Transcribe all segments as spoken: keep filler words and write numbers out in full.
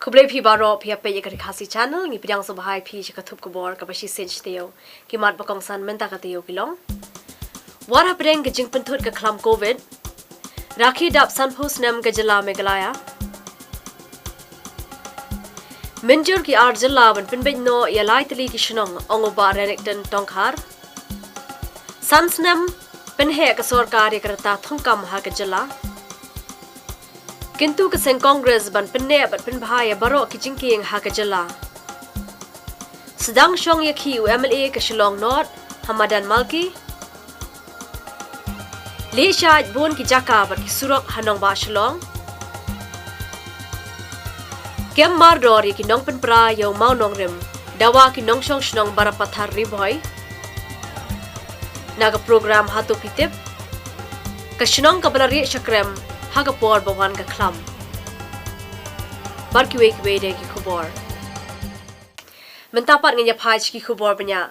Khublei phi baroh, phi ïa peit ïa ka Ri Khasi Channel. Ngi pdiang sngewbha ïa phi sha ka thup khubor kaba shisien shi taïew. Ki mat ba kongsan mynta ka taïew ki long: War hapdeng ka jingpynthut ka khlam Covid. Rakhe dap sanphew snem ka jylla Meghalaya. Mynjur ki ar jylla ban pynbeit noh ïa lai tylli ki shnong, ong u Bah Renikton Tongkhar. San snem pynheh ka sorkar ïa ka rta thungkam ha ka jylla. Kyntu ka seng Congress ban pynneh bad pynbha ïa baroh ki jingkieng ha ka jylla. Sdang shong ïa ki u M L A ka Shillong North, ha madan Malki. Leh shait bun ki jaka bad ki surok ha nongbah Shillong. Kem mardor ïa ki nongpynpra ïa u mawnongrim, dawa ki nongshong shnong Barapathar Ri Bhoi. Na ka program Hato Phi Tip, ka shnong kaba la rieh shakrem ha ka por ba wan ka khlam. Bad kiwei kiwei de ki khubor. Mynta pat ngin ïa phai sha ki khubor bniah.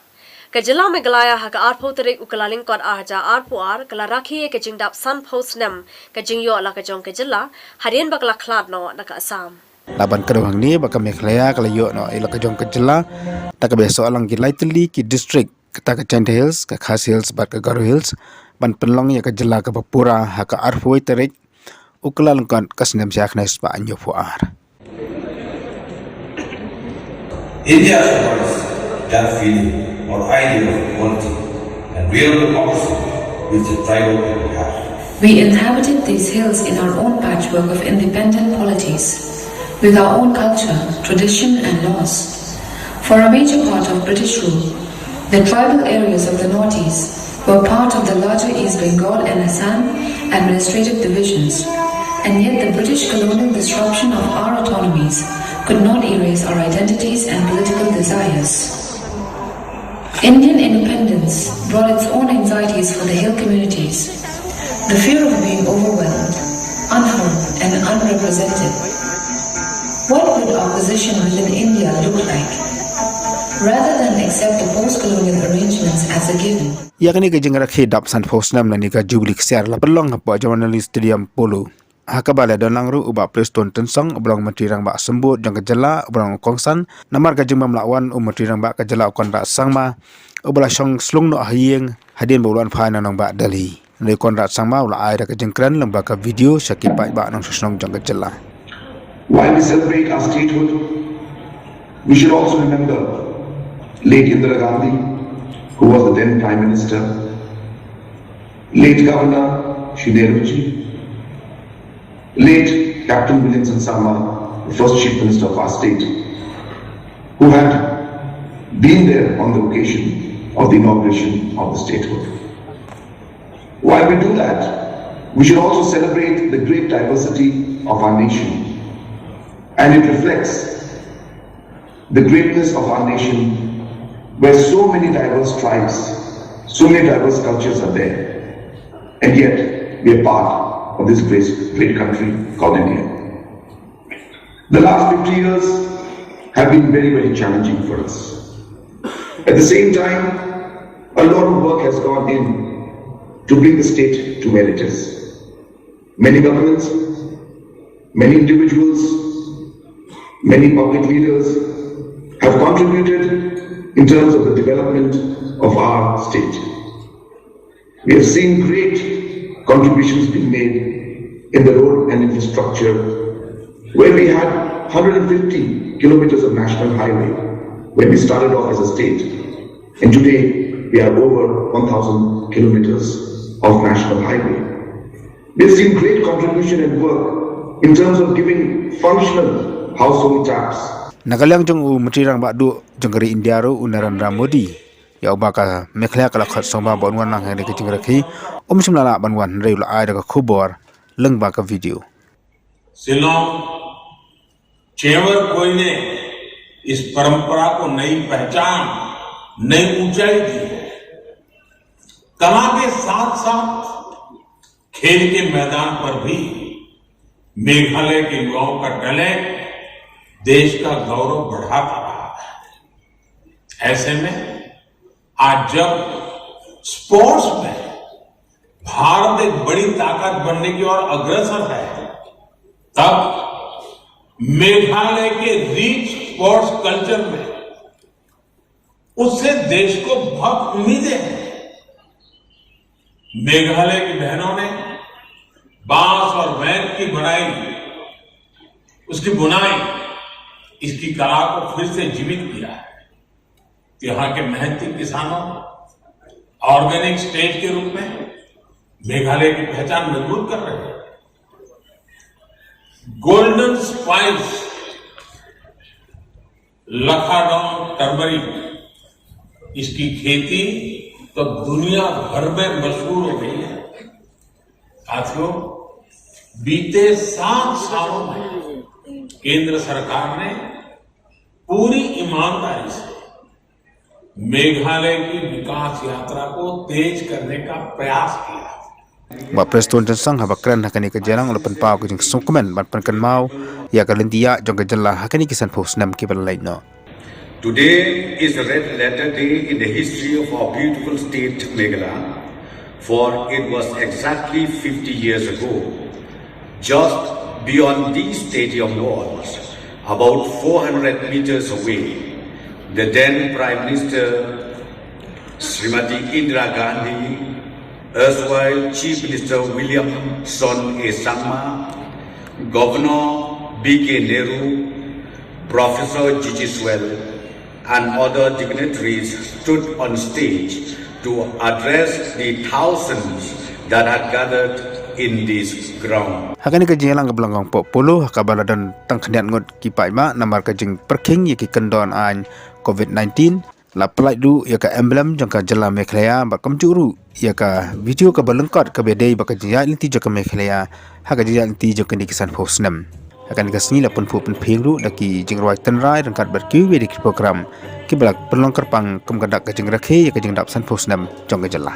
Ka jylla Meghalaya ha ka arphew tarik u Kyllalyngkot ar hajar arphew ar ka la rakhe ïa ka jingdap sanphew snem ka jingïoh la ka jong ka jylla, hadien ba ka la khlad noh na ka Assam. La ban kdew hangne ba ka Meghalaya ka la ïoh noh ïa la ka jong ka jylla, da kaba ïasoh lang ki lai tylli ki district, kata ka Jaintia Hills, ka Khasi Hills bad ka Garo Hills, ban pynlong ïa ka jylla kaba pura ha ka arphew tarik u Kyllalyngkot ka snem shi hajar khyndai spah hynñiewphew ar. India embodies that feeling or idea of equality and real democracy which the tribal people have. We inhabited these hills in our own patchwork of independent polities, with our own culture, tradition, and laws. For a major part of British rule, the tribal areas of the Northeast were part of the larger East Bengal and Assam administrative divisions, and yet the British colonial disruption of our autonomies could not erase our identities and political desires. Indian independence brought its own anxieties for the hill communities. The fear of being overwhelmed, unheard, and unrepresented. What would our position within India look like? Rather than accept the post-colonial arrangements as a given. Ïa kane ka jingrakhe dap sanphew snem lane ka Jubilee Ksiar la pynlong hapoh Jawaharlal Stadium Polo, ha kaba la don lang ruh u Bah Prestone Tynsong uba long Myntri Rangbah Symbud jong ka jylla uba long u kongsan, namar ka jingbym lah wan u Myntri Rangbah ka jylla u Conrad Sangma uba la shong slung noh ha ïing hadien ba u la wan phai na nongbah Delhi. Hynrei u Conrad Sangma u la ai da ka jingkren lyngba ka video sha ki paidbah nongshong shnong jong ka jylla. While we celebrate our statehood, we should also remember late Indira Gandhi, who was the then Prime Minister, late Governor Shri Nehru ji, late Captain Williamson Sangma, the first Chief Minister of our state, who had been there on the occasion of the inauguration of the statehood. While we do that, we should also celebrate the great diversity of our nation. And it reflects the greatness of our nation, where so many diverse tribes, so many diverse cultures are there. And yet, we are part of this great, great country called India. The last fifty years have been very, very challenging for us. At the same time, a lot of work has gone in to bring the state to where it is. Many governments, many individuals, many public leaders have contributed in terms of the development of our state. We have seen great contributions being made in the road and infrastructure, where we had hundred and fifty kilometers of national highway when we started off as a state, and today we are over one thousand kilometers of national highway. We've seen great contribution and work in terms of giving functional household taps. Na ka liang jong u Myntri Rangbah Duh jong ka ri India ruh u Narendra Modi, ïa uba ka Meghalaya ka la khot sngewbha ban wan lang ha kane ka jingrakhe, um shym la lah ban wan hynrei u la ai da ka khubor lyngba ka video. शिलोंग चेंवर कोई ने इस परंपरा को नई पहचान, नई ऊंचाई दी है। कला के साथ साथ खेल के मैदान पर भी मेघालय के युवाओं का टैलेंट देश का गौरव बढ़ाता रहा है। ऐसे में आज जब स्पोर्ट्स में भारत एक बड़ी ताकत बनने की ओर अग्रसर है, तब मेघालय के रिच स्पोर्ट्स कल्चर में, उससे देश को बहुत उम्मीदें हैं। मेघालय की बहनों ने बांस और वैन की बनाई, उसकी बुनाई, इसकी कला को फिर से जीवित किया है। यहाँ के मेहनती किसानों ऑर्गेनिक स्टेट के रूप में मेघालय की पहचान मजबूत कर रहे हैं। गोल्डन स्पाइस लखाडोंग टर्मरिक, इसकी खेती तो दुनिया भर में मशहूर हो गई है। साथियों, बीते सात सालों में केंद्र सरकार ने पूरी ईमानदारी से मेघालय की विकास यात्रा को तेज करने का प्रयास किया। Bah Prestone Tynsong haba kren ha kane ka jingïalang u la pynpaw ka jingsngewkmen ban pynkynmaw ïa ka lynti ïaid jong ka jylla ha kine ki sanphew snem kiba la leit noh. Today is a red letter day in the history of our beautiful state Meghalaya, for it was exactly fifty years ago, just beyond these stadium walls, about four hundred meters away, the then Prime Minister Srimati Indira Gandhi, erstwhile Chief Minister William Son A Sangma, Governor B K Nehru, Professor G G Swell, and other dignitaries stood on stage to address the thousands that had gathered in this ground. Ha kane ka jingïalang kaba la long hapoh Polo, ha kaba la don tang khyndiat ngut ki paidbah namar ka jingpyrkhing ïa ki kyndon aiñ COVID nineteen, la pyllait ruh ïa ka emblem jong ka jylla Meghalaya bad kumjuh ruh ïa ka video kaba lyngkot kaba dei bad ka jingïaid lynti jong ka Meghalaya ha ka jingïaid lynti jong kine ki sanphew snem. Ha kane ka sngi la pynphuh pynphieng ruh da ki jingrwai tynrai ryngkat bad kiwei de ki program kiba la pynlong kyrpang kum ka dak ka jingrakhe ïa ka jingdap sanphew snem jong ka jylla.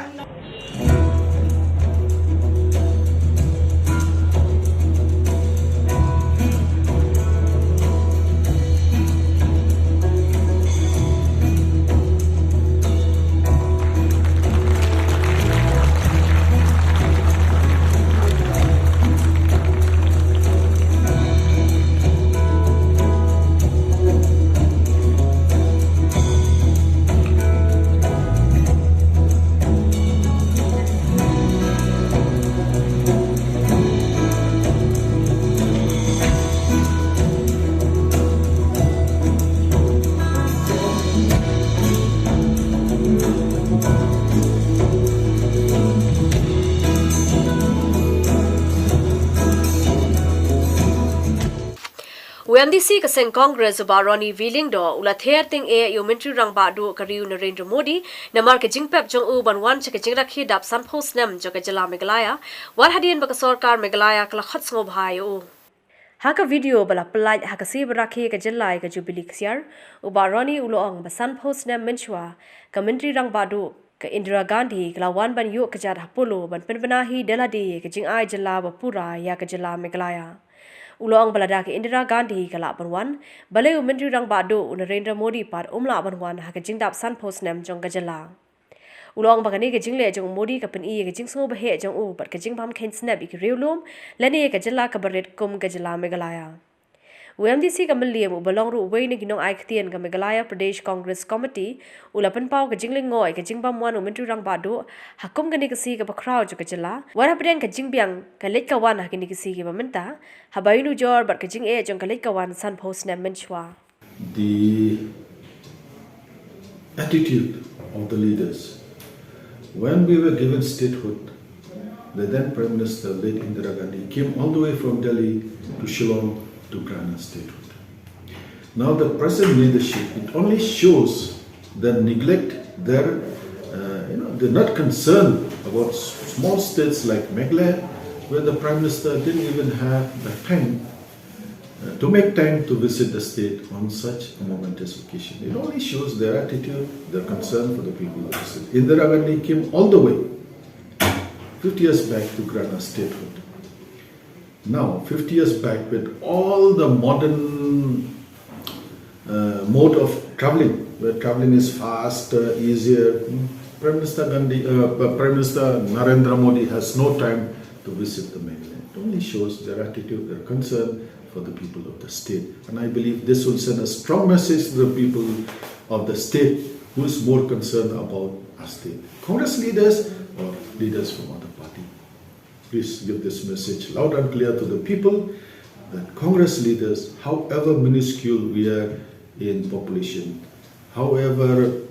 U MDC ka seng Congress u Bah Ronnie V Lyngdoh u la ther tyngeh ïa u Myntri Rangbah Duh ka ri u Narendra Modi namar ka jingpep jong u ban wan sha ka jingrakhe dap sanphew snem jong ka jylla Meghalaya, wat hadien ba ka sorkar Meghalaya ka la khot sngewbha ïa u. Ha ka video ba la pyllait ha ka sngi ba rakhe ka jylla ïa ka Jubilee ksiar, u Bah Ronnie u la ong ba sanphew snem mynshuwa, ka Myntri Rangbah Duh ka Indira Gandhi ka la wan ban ïuh kjat ha Polo ban pynbna hi da lade ïa ka jingai jylla ba pura ïa ka jylla Meghalaya. U la ong ba lada ka Indira Gandhi ka lah ban wan, balei u Myntri Rangbah Duh u Narendra Modi pat um lah ban wan ha ka jingdap sanphew snem jong ka jylla. U la ong ba kane ka jingleh jong u Modi ka pyni ïa ka jingsngewbha jong u bad ka jingbam kheiñ snep ïa ki riewlum lane ïa ka jylla kaba rit kum ka jylla Meghalaya. U MDC ka Mylliem uba long ruh uwei na ki nongai ktien ka Meghalaya Pradesh Congress Committee u la pynpaw ka jinglyngngoh ïa ka jingbym wan u Myntri Rangbah Duh ha kum kane ka sngi kaba khraw jong ka jylla, wat hapdeng ka jingbiang ka leit ka wan ha kine ki sngi kiba mynta, haba ïanujor bad ka jingeh jong ka leit ka wan sanphew snem mynshuwa. The attitude of the leaders. When we were given statehood, the then Prime Minister, late Indira Gandhi, came all the way from Delhi to Shillong to grant us statehood. Now, the present leadership, it only shows their neglect, their, uh, you know, they're not concerned about s-, small states like Meghalaya, where the Prime Minister didn't even have the time uh, to make time to visit the state on such a momentous occasion. It only shows their attitude, their concern for the people of the state. Indira Gandhi came all the way fifty years back to grant us statehood. Now, fifty years back, with all the modern uh, mode of traveling, where traveling is faster, easier, hmm, Prime Minister Gandhi, uh, P-, Prime Minister Narendra Modi has no time to visit the mainland. It only shows their attitude, their concern, for the people of the state. And I believe this will send a strong message to the people of the state who is more concerned about our state. Congress leaders or leaders from other party, please give this message loud and clear to the people that Congress leaders, however minuscule we are in population, however,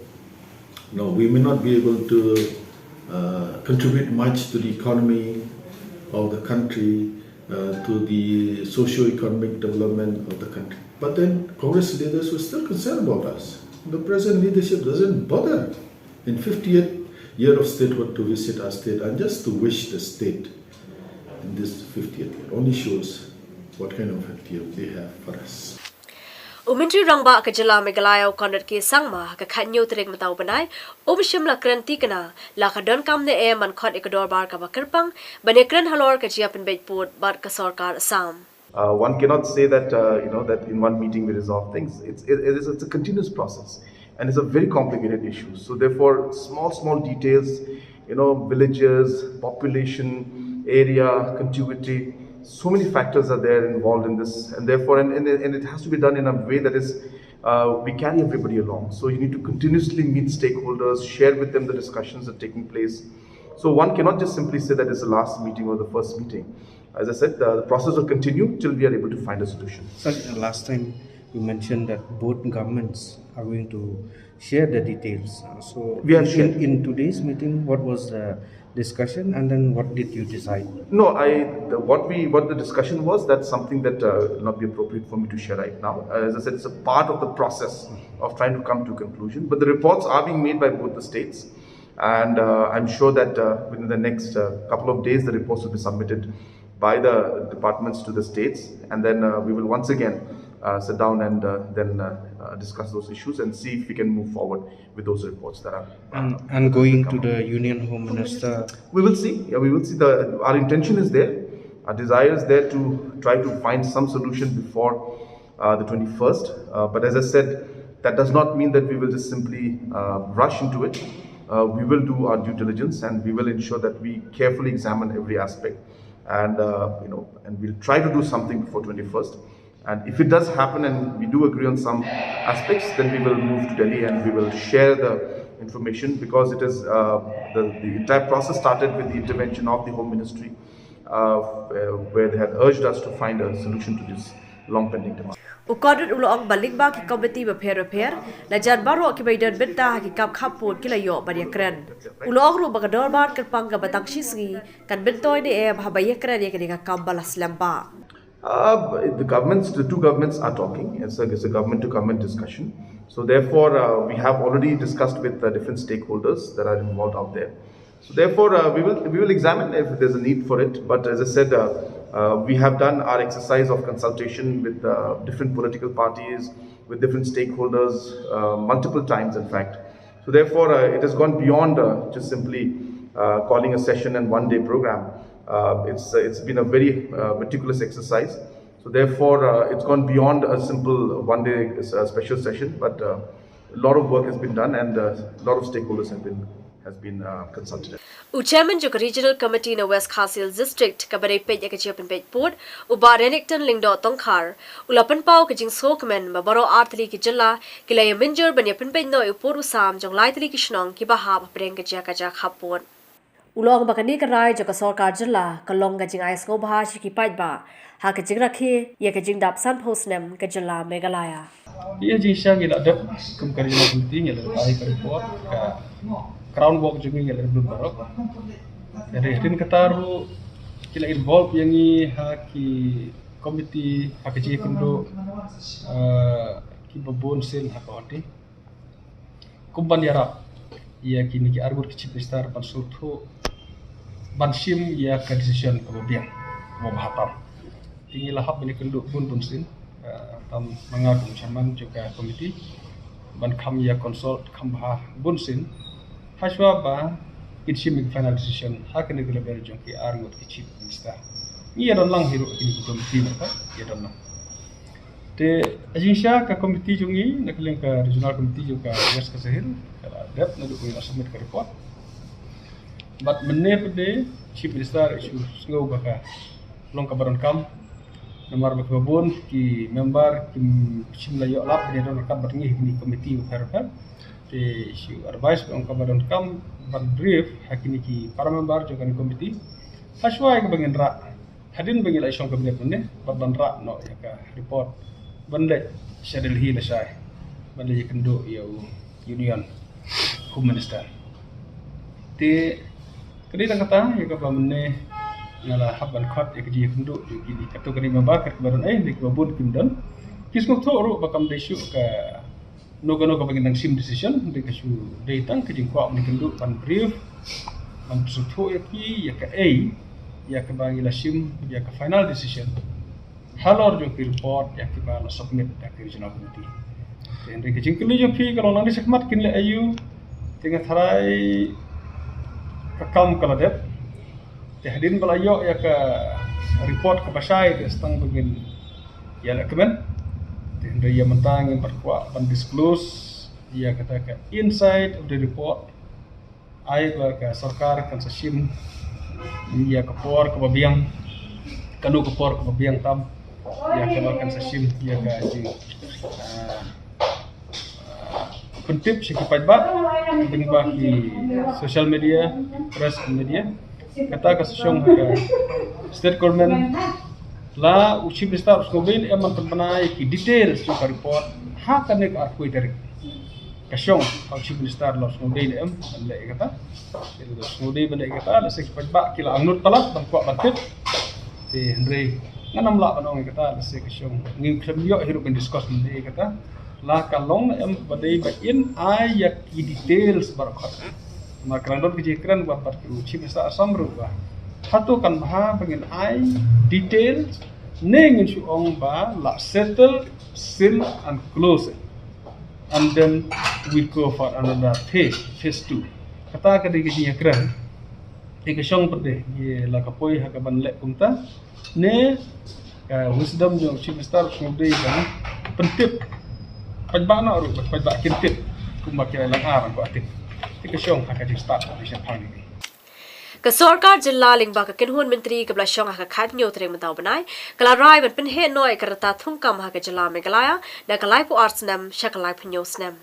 no, we may not be able to uh, contribute much to the economy of the country, uh, to the socio-economic development of the country. But then Congress leaders were still concerned about us. The present leadership doesn't bother in fiftieth year of statehood to visit our state and just to wish the state in this fiftieth year. Only shows what kind of attitude they have for us. U Myntri Rangbah ka Jylla Meghalaya u Conrad K Sangma ha ka khathynñiew tarik mynta u bnai um shym la kren thikna la ka donkam ne em ban khot ïa ka dorbar kaba kyrpang ban ïakren halor ka jingïapynbeit pud bad ka sorkar Assam. Uh, one cannot say that uh, you know that in one meeting we resolve things. It's it, it is it's a continuous process, and it's a very complicated issue. So therefore, small small details, you know, villages, population, area, contiguity, so many factors are there involved in this, and therefore, and, and, and it has to be done in a way that is uh, we carry everybody along. So you need to continuously meet stakeholders, share with them the discussions that are taking place. So one cannot just simply say that it's the last meeting or the first meeting. As I said, the, the process will continue till we are able to find a solution. Sir, uh, last time you mentioned that both governments are going to share the details. Uh, so We have in, shared. in, in today's meeting, what was the discussion, and then what did you decide? No, I the, what we what the discussion was, that's something that uh, will not be appropriate for me to share right now. Uh, as I said, it's a part of the process of trying to come to a conclusion. But the reports are being made by both the states, and uh, I'm sure that uh, within the next uh, couple of days, the reports will be submitted by the departments to the states, and then uh, we will once again uh, sit down and uh, then uh, uh, discuss those issues and see if we can move forward with those reports that are. And, and going to the Union Home Minister. We will see. Yeah, we will see. The our intention is there. Our desire is there to try to find some solution before uh, the twenty-first. Uh, but as I said, that does not mean that we will just simply uh, rush into it. Uh, we will do our due diligence and we will ensure that we carefully examine every aspect, and uh, you know, and we'll try to do something before twenty-first. And if it does happen and we do agree on some aspects, then we will move to Delhi and we will share the information, because it is uh, the, the entire process started with the intervention of the Home Ministry, uh, where they had urged us to find a solution to this long pending demand. U Conrad u la ong ba lyngba ki komiti bapher bapher, la jan baroh kiba ïadon bynta ha ki kam khappud ki la ïoh ban ïakren. U la ong ruh ba ka dorbar kyrpang kaba tang shi sngi kan myntoi ne em haba ïakren ïa kane ka kam ba la slem bha. Uh, the governments, the two governments are talking. It's a, it's a government to government discussion. So therefore, uh, we have already discussed with uh, different stakeholders that are involved out there. So therefore, uh, we will we will examine if there's a need for it. But as I said, uh, uh, we have done our exercise of consultation with uh, different political parties, with different stakeholders uh, multiple times, in fact. So therefore, uh, it has gone beyond uh, just simply uh, calling a session and one day program. Uh, it's uh, it's been a very uh, meticulous exercise. So therefore, uh, it's gone beyond a simple one day uh, special session, but uh, a lot of work has been done and uh, a lot of stakeholders have been has been uh, consulted. U Chairman jong ka Regional Committee na West Khasi Hills District kaba dei peit ïa ka jingïapynbeit pud, u Bah Renikton Lyngdoh Tongkhar, u la pynpaw ka jingsngewkmen ba baroh artylli ki jylla ki la ïamynjur ban ïapynbeit noh ïa u pud u sam jong lai tylli ki shnong kiba hap hapdeng ka jaka jia khappud. U la ong ba kane ka rai jong ka sorkar jylla ka long ka jingai sngewbha sha ki paidbah ha ka jingrakhe ïa ka jingdap sanphew snem ka jylla Meghalaya. Ïa jingshisha ngi la dep kum ka Regional Committee ngi la dep ai ka report, ka groundwork jong ngi ngi la dep lut baroh. Ka dei hadien kata ruh ki la involve ïa ngi ha ki committee, ha ka jingïakynduh, eh, kiba bun sien ha ka order. Kum ban ïarap ïa kine ki arngut ki Chief Minister ban sngewthuh, ban shim ïa ka decision kaba biang, kaba bha tam. Te ngi la hap ban ïakynduh bun bun sien, eh, tam ma nga kum chairman jong ka committee, ban kham ïa consult kham bha bun sien hashwa ba kin shim ïa ka final decision ha kane ka level jong ki arngut ki Chief Minister. Ngi ïa don lang hi ruh kine ki committee, ngi ïa don lang. Te ha jingshisha ka committee jong ngi, na ka liang ka Regional Committee jong ka West Khasi Hills, ka la dep naduh ba ngi la submit ka report. Bad mynne pat de Chief Minister i shu sngew ba ka long kaba donkam Namar ba kiba bun ki member kim shym la ïoh lap ban ïadon ryngkat bad ngi ha kine ki committee bapher bapher. Te shu advice ba ong kaba donkam ban brief ha kine ki para member jong kane ka committee. Hashwa ïa kaba ngin rah hadien ba ngi la shong cabinet mynne, bad ban rah noh ïa ka report ban leit sha Delhi lashai ban leit ïakynduh ïa u Union Home Minister. Te ka dei tang kata ïa kaba mynne nga la hap ban khot ïa ka jingïakynduh ïa kine, kato kane member kat kaba don, eh, dei kaba bun kim don. Ki sngewthuh ruh ba kam dei shuh kano kano kaba ngin nang shim decision, dei ka shu dei tang ka jingkwah ban ïakynduh, ban brief, ban sngewthuh ïa ki ïa kaei ïa kaba ngi la shim ïa ka final decision halor jong ki report ïa kiba la submit da ki regional committee. Te hynrei ka jingkylli jong phi ka long nangne shakhmat kin leh aïu, te nga tharai ka kam ka la dep. Te hadien ba la ïoh ïa ka report kaba shai te sdang ba ngin ïalehkmen. Te hynrei ïa mynta ngim pat kwah ban disclose ïa kata ka inside of the report. Ai ba ka sorkar kan sa shim ïa ka por kaba biang, kano ka por kaba biang tam ïa kaba kan sa shim ïa ka jing, ah, ah, pyntip sha ki paidbah lyngba ki social media, press and media. Kata ka sa shong ha ka state government, la u Chief Minister u sngewdei ne em ban pynbna ïa ki details jong ka report ha kane ka arphew tarik. Ka shong ha u Chief Minister la u sngewdei ne em ban leh ïa kata. Te lada u sngewdei ban leh ïa kata, lehse ki paidbah ki la angnud palat ban kwah ban tip. Te hynrei ngan ym lah ban ong ïa kata, lehse ka shong ngim khlem ïoh hi ruh ban discuss ban leh ïa kata. La ka long ne em ba dei ba in ai ïa ki details baroh. Namar ka dang don ka jingkren bad, bad u Chief Minister Assam ruh ba hato kan bha ba ngin ai details ne ngin shu ong ba la settle, seal and close it. And then we go for another phase, phase two. Kata ka dei ka jingïakren. Te ka shong pat de ïa la ka poi ha ka ban leh kumta. Ne ka wisdom jong u Chief Minister u sngewdei ban pyntip paidbah noh ruh, paidbah kin tip kumba ki la lang ar ko tip. Te ka shong ha ka jingstad ka jingshemphang ne. Ka sorkar jylla lyngba ka kynhun myntri kaba la shong ha ka khathynñiew tarik mynta u bnai ka la rai ban pynheh noh ïa ka rta thungkam ha ka jylla Meghalaya na ka laiphew ar snem sha ka laiphew hynñiew snem.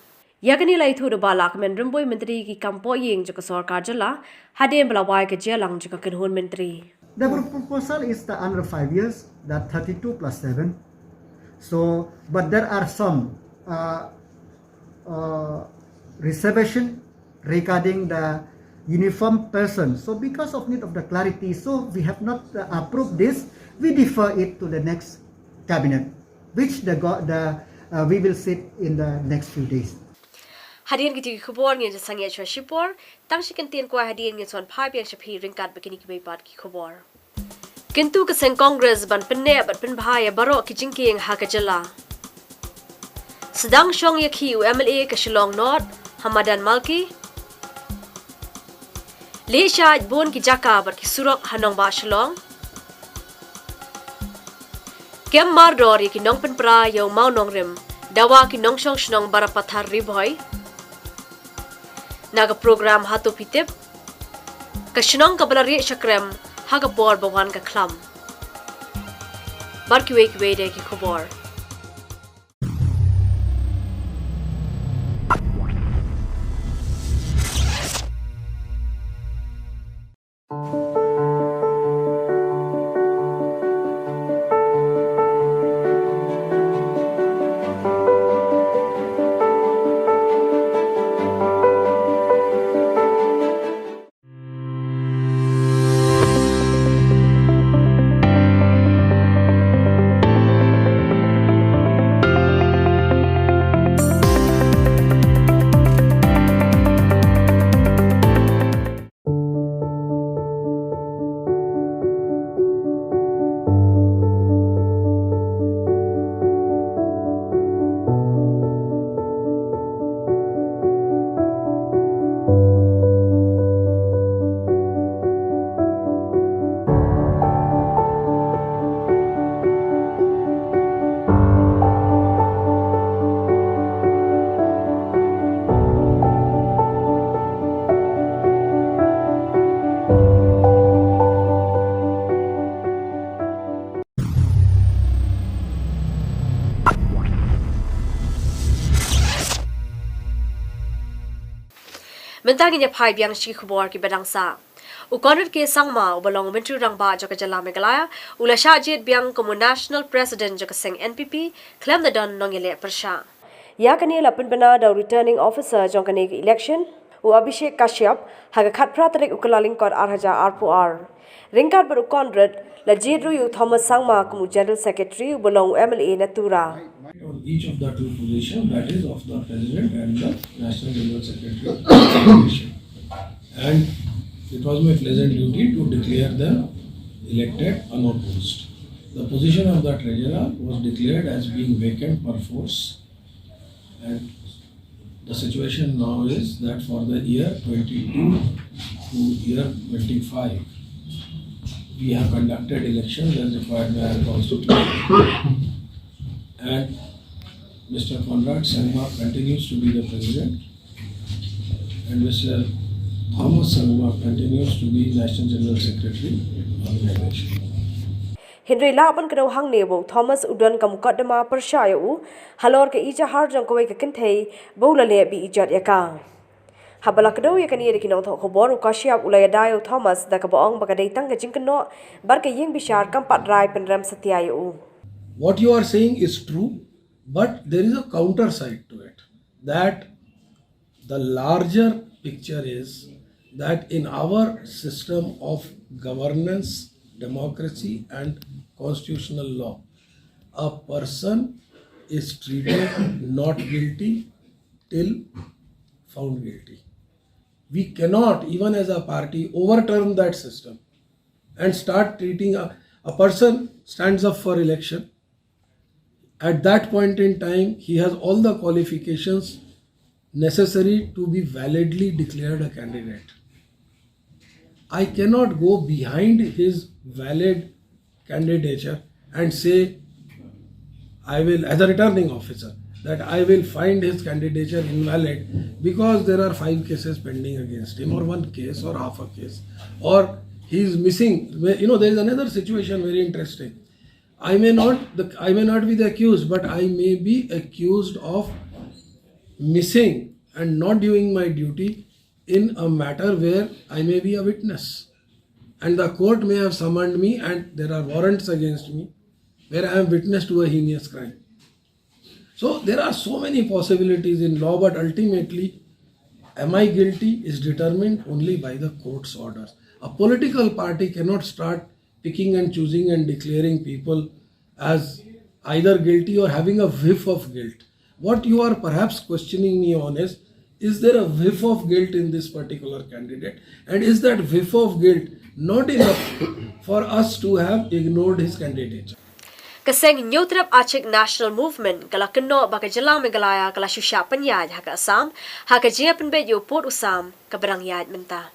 Ïa kane la ïathuh da u Bah Lahkmen Rymbui, myntri ki kam pohïing jong ka sorkar jylla, hadien ba la wai ka jingïalang jong ka kynhun myntri. The proposal is the under five years, that thirty-two plus seven. So, but there are some, uh, uh, reservation regarding the uniform person. So, because of need of the clarity, so we have not, uh, approved this. We defer it to the next cabinet, which the go-, the, uh, we will sit in the next few days. Hadien kito ki khubor ngin ïa sangeh shuwa shipor, tang shi kyntien kwai hadien ngin sa wan phai biang sha phi ryngkat bad kine kiwei pat ki khubor. Kyntu ka seng Congress ban pynneh bad pynbha ïa baroh ki jingkieng ha ka jylla. Sdang shong ïakhih u M L A ka Shillong North, ha madan Malki. Leh shaid bun ki jaka bad ki surok ha nongbah Shillong. Kem mardor ïa ki nongpynpra ïa u mawnongrim, dawa ki nongshong shnong Barapathar Ri Bhoi. Na ka program Hato Phi Tip, ka shnong kaba la rieh shakrem ha ka por ba wan ka khlam. Bad kiwei kiwei de ki khubor. Mynta ngin ïa phai biang sha ki khubor kiba dang sah. U Conrad K Sangma, uba long u Myntri Rangbah jong ka jylla Meghalaya, u la shah jied biang kum u National President jong ka seng N P P khlem da don nongïaleh pyrshah. Ïa kane la pynbna da u Returning Officer jong kane ka election, u Abhishek Kashyap, ha ka khatphra tarik u Kyllalyngkot ar hajar arphew ar. Ryngkat bad u Conrad, la jied ruh ïa u Thomas Sangma kum u General Secretary, uba long u M L A na Tura. On each of the two positions, that is of the President and the National General Secretary of the Federation. And it was my pleasant duty to declare them elected unopposed. The position of the Treasurer was declared as being vacant perforce, and the situation now is that for the year twenty-two to year twenty-five, we have conducted elections as required by our constitution. And Mister Conrad Sangma continues to be the president, and Mister Thomas Sangma continues to be National General Secretary of the organization. Hynrei lah ban kdew hangne ba u Thomas u don ka mukotduma pyrshah ïa u, halor ka ijahar jong kawei ka kynthei ba u la leh be-ijot ïa ka. Haba la kdew ïa kane da ki nongthoh khubor, u Kashyap u la ïada ïa u Thomas da kaba ong ba ka dei tang ka jingkynnoh bad ka ïing bishar kam pat rai pynrem satia ïa u. What you are saying is true, but there is a counter side to it. That the larger picture is that in our system of governance, democracy, and constitutional law, a person is treated not guilty till found guilty. We cannot, even as a party, overturn that system and start treating a, a person stands up for election. At that point in time, he has all the qualifications necessary to be validly declared a candidate. I cannot go behind his valid candidature and say, I will, as a returning officer, that I will find his candidature invalid because there are five cases pending against him, or one case, or half a case, or he is missing. You know, there is another situation very interesting. I may not, the, I may not be the accused, but I may be accused of missing and not doing my duty in a matter where I may be a witness. And the court may have summoned me and there are warrants against me where I am witness to a heinous crime. So there are so many possibilities in law, but ultimately, am I guilty is determined only by the court's orders. A political party cannot start picking and choosing and declaring people as either guilty or having a whiff of guilt. What you are perhaps questioning me on is, is there a whiff of guilt in this particular candidate? And is that whiff of guilt not enough for us to have ignored his candidature? Ka seng Hynñiewtrep Achik National Movement ka la kynnoh ba ka jylla Meghalaya ka la shu shah pynïaid ha ka Assam ha ka jingïapynbeit ïa u pud u sam kaba dang ïaid mynta.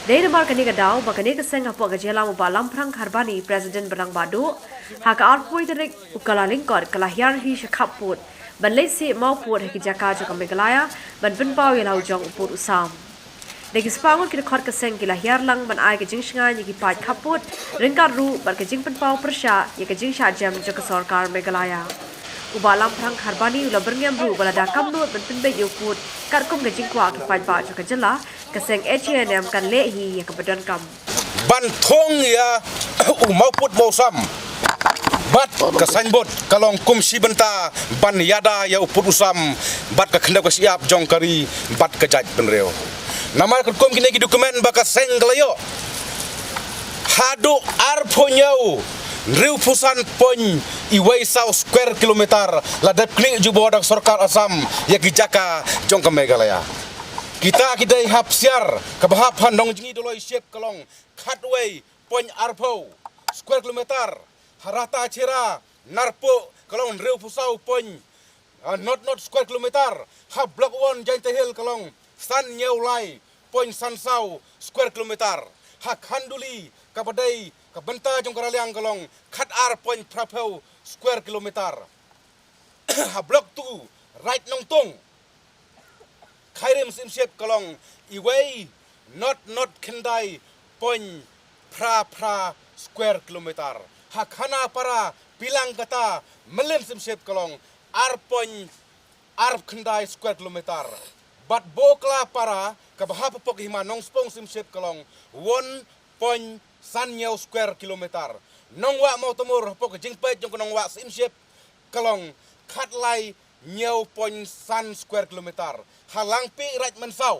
Dei namar kane ka daw ba kane ka seng hapoh ka jingïalam u Bah Lamphrang Kharbani, President ba rangbah duh, ha ka arphew tarik u Kyllalyngkot ka la hiar hi sha khappud ban leit sieh mawpud ha ki jaka jong ka Meghalaya ban pynpaw ïa la u jong u pud u sam. Da ki spah ngut ki dkhot ka seng ki la hiar lang ban ai ka jingshngaiñ ïa ki paid khappud, ryngkat ruh bad ka jingpynpaw pyrshah ïa ka jingshah jem jong ka sorkar Meghalaya. U Bah Lamphrang Kharbani u la byrngem ruh ba lada kam nud ban pynbeit ïa u pud katkum ka jingkwah ki paidbah jong ka jylla, ka seng H A N M kan leh hi ïa kaba donkam. Ban thung ïa u mawpud mawsam bad ka signboard ka long kum shi bynta ban ïada ïa u pud u sam bad ka khyndew ka shyiap jong ka ri bad ka jaitbynriew. Namar katkum kine ki document ba ka seng ka la ïoh, haduh arphew hynñiew, hynriewphew san point wei saw square kilometer la dep knieh jubor da ka sorkar Assam ïa ki jaka jong ka Meghalaya. Kita ki dei ha psiar kaba hap ha Nongjngi Doloi Ship ka long khatwei point arphew square kilometer, ha Ratacherra Narpuh ka long hynriewphew saw point, ah, not not square kilometer, ha Block One Jaintia Hills ka long san hynñiew lai point san saw square kilometer, ha Khanduli kaba dei ka bynta jong ka Raliang ka long khatar point phraphew square kilometer. Ha Block Two Raid Nongtung, Khyrim Simship ka long iwei not not khyndai point phra phra square kilometer. Ha Khanapara, Pilangkata, Mylliem Syiemship ka long ar point ar khyndai square kilometer. Bad Boklapara, kaba hap hapoh ka hima Nongspong Syiemship ka long one point san hynñiew square kilometer. Nongwah Mawtamur hapoh ka jingpeit jong ka Nongwah Syiemship ka long khatlai hynñiew point san square kilometer. Ha Langpih Raid Mynsaw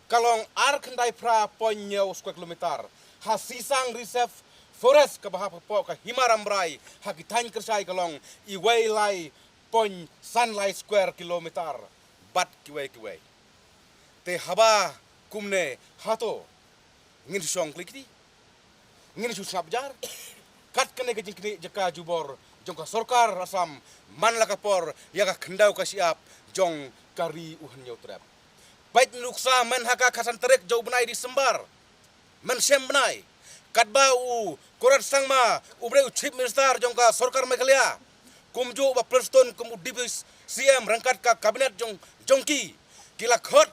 ka long ar khyndai phra point hynñiew square kilometer. Ha Sisang Reserve Forest kaba hap hapoh ka hima Rambrai ha ki thaiñ Kyrshai ka long iwei lai point san lai square kilometer. Bad kiwei kiwei. Te haba kumne, hato ngin shu shong kli kti? Ngin shu sngap jar? Kat kane ka jingknieh jaka jubor jong ka sorkar Assam man la ka por ïa ka khyndew ka shyiap jong ka ri u Hynñiewtrep. Peit nuksa mynhaka khatsan tarik jong u bnai December. Mynshem bnai, katba u Conrad Sangma, u briew u Chief Minister jong ka sorkar Meghalaya, kumjuh Bah Prestone kum u Deputy C M ryngkat ka cabinet jong, jong ki, ki la khot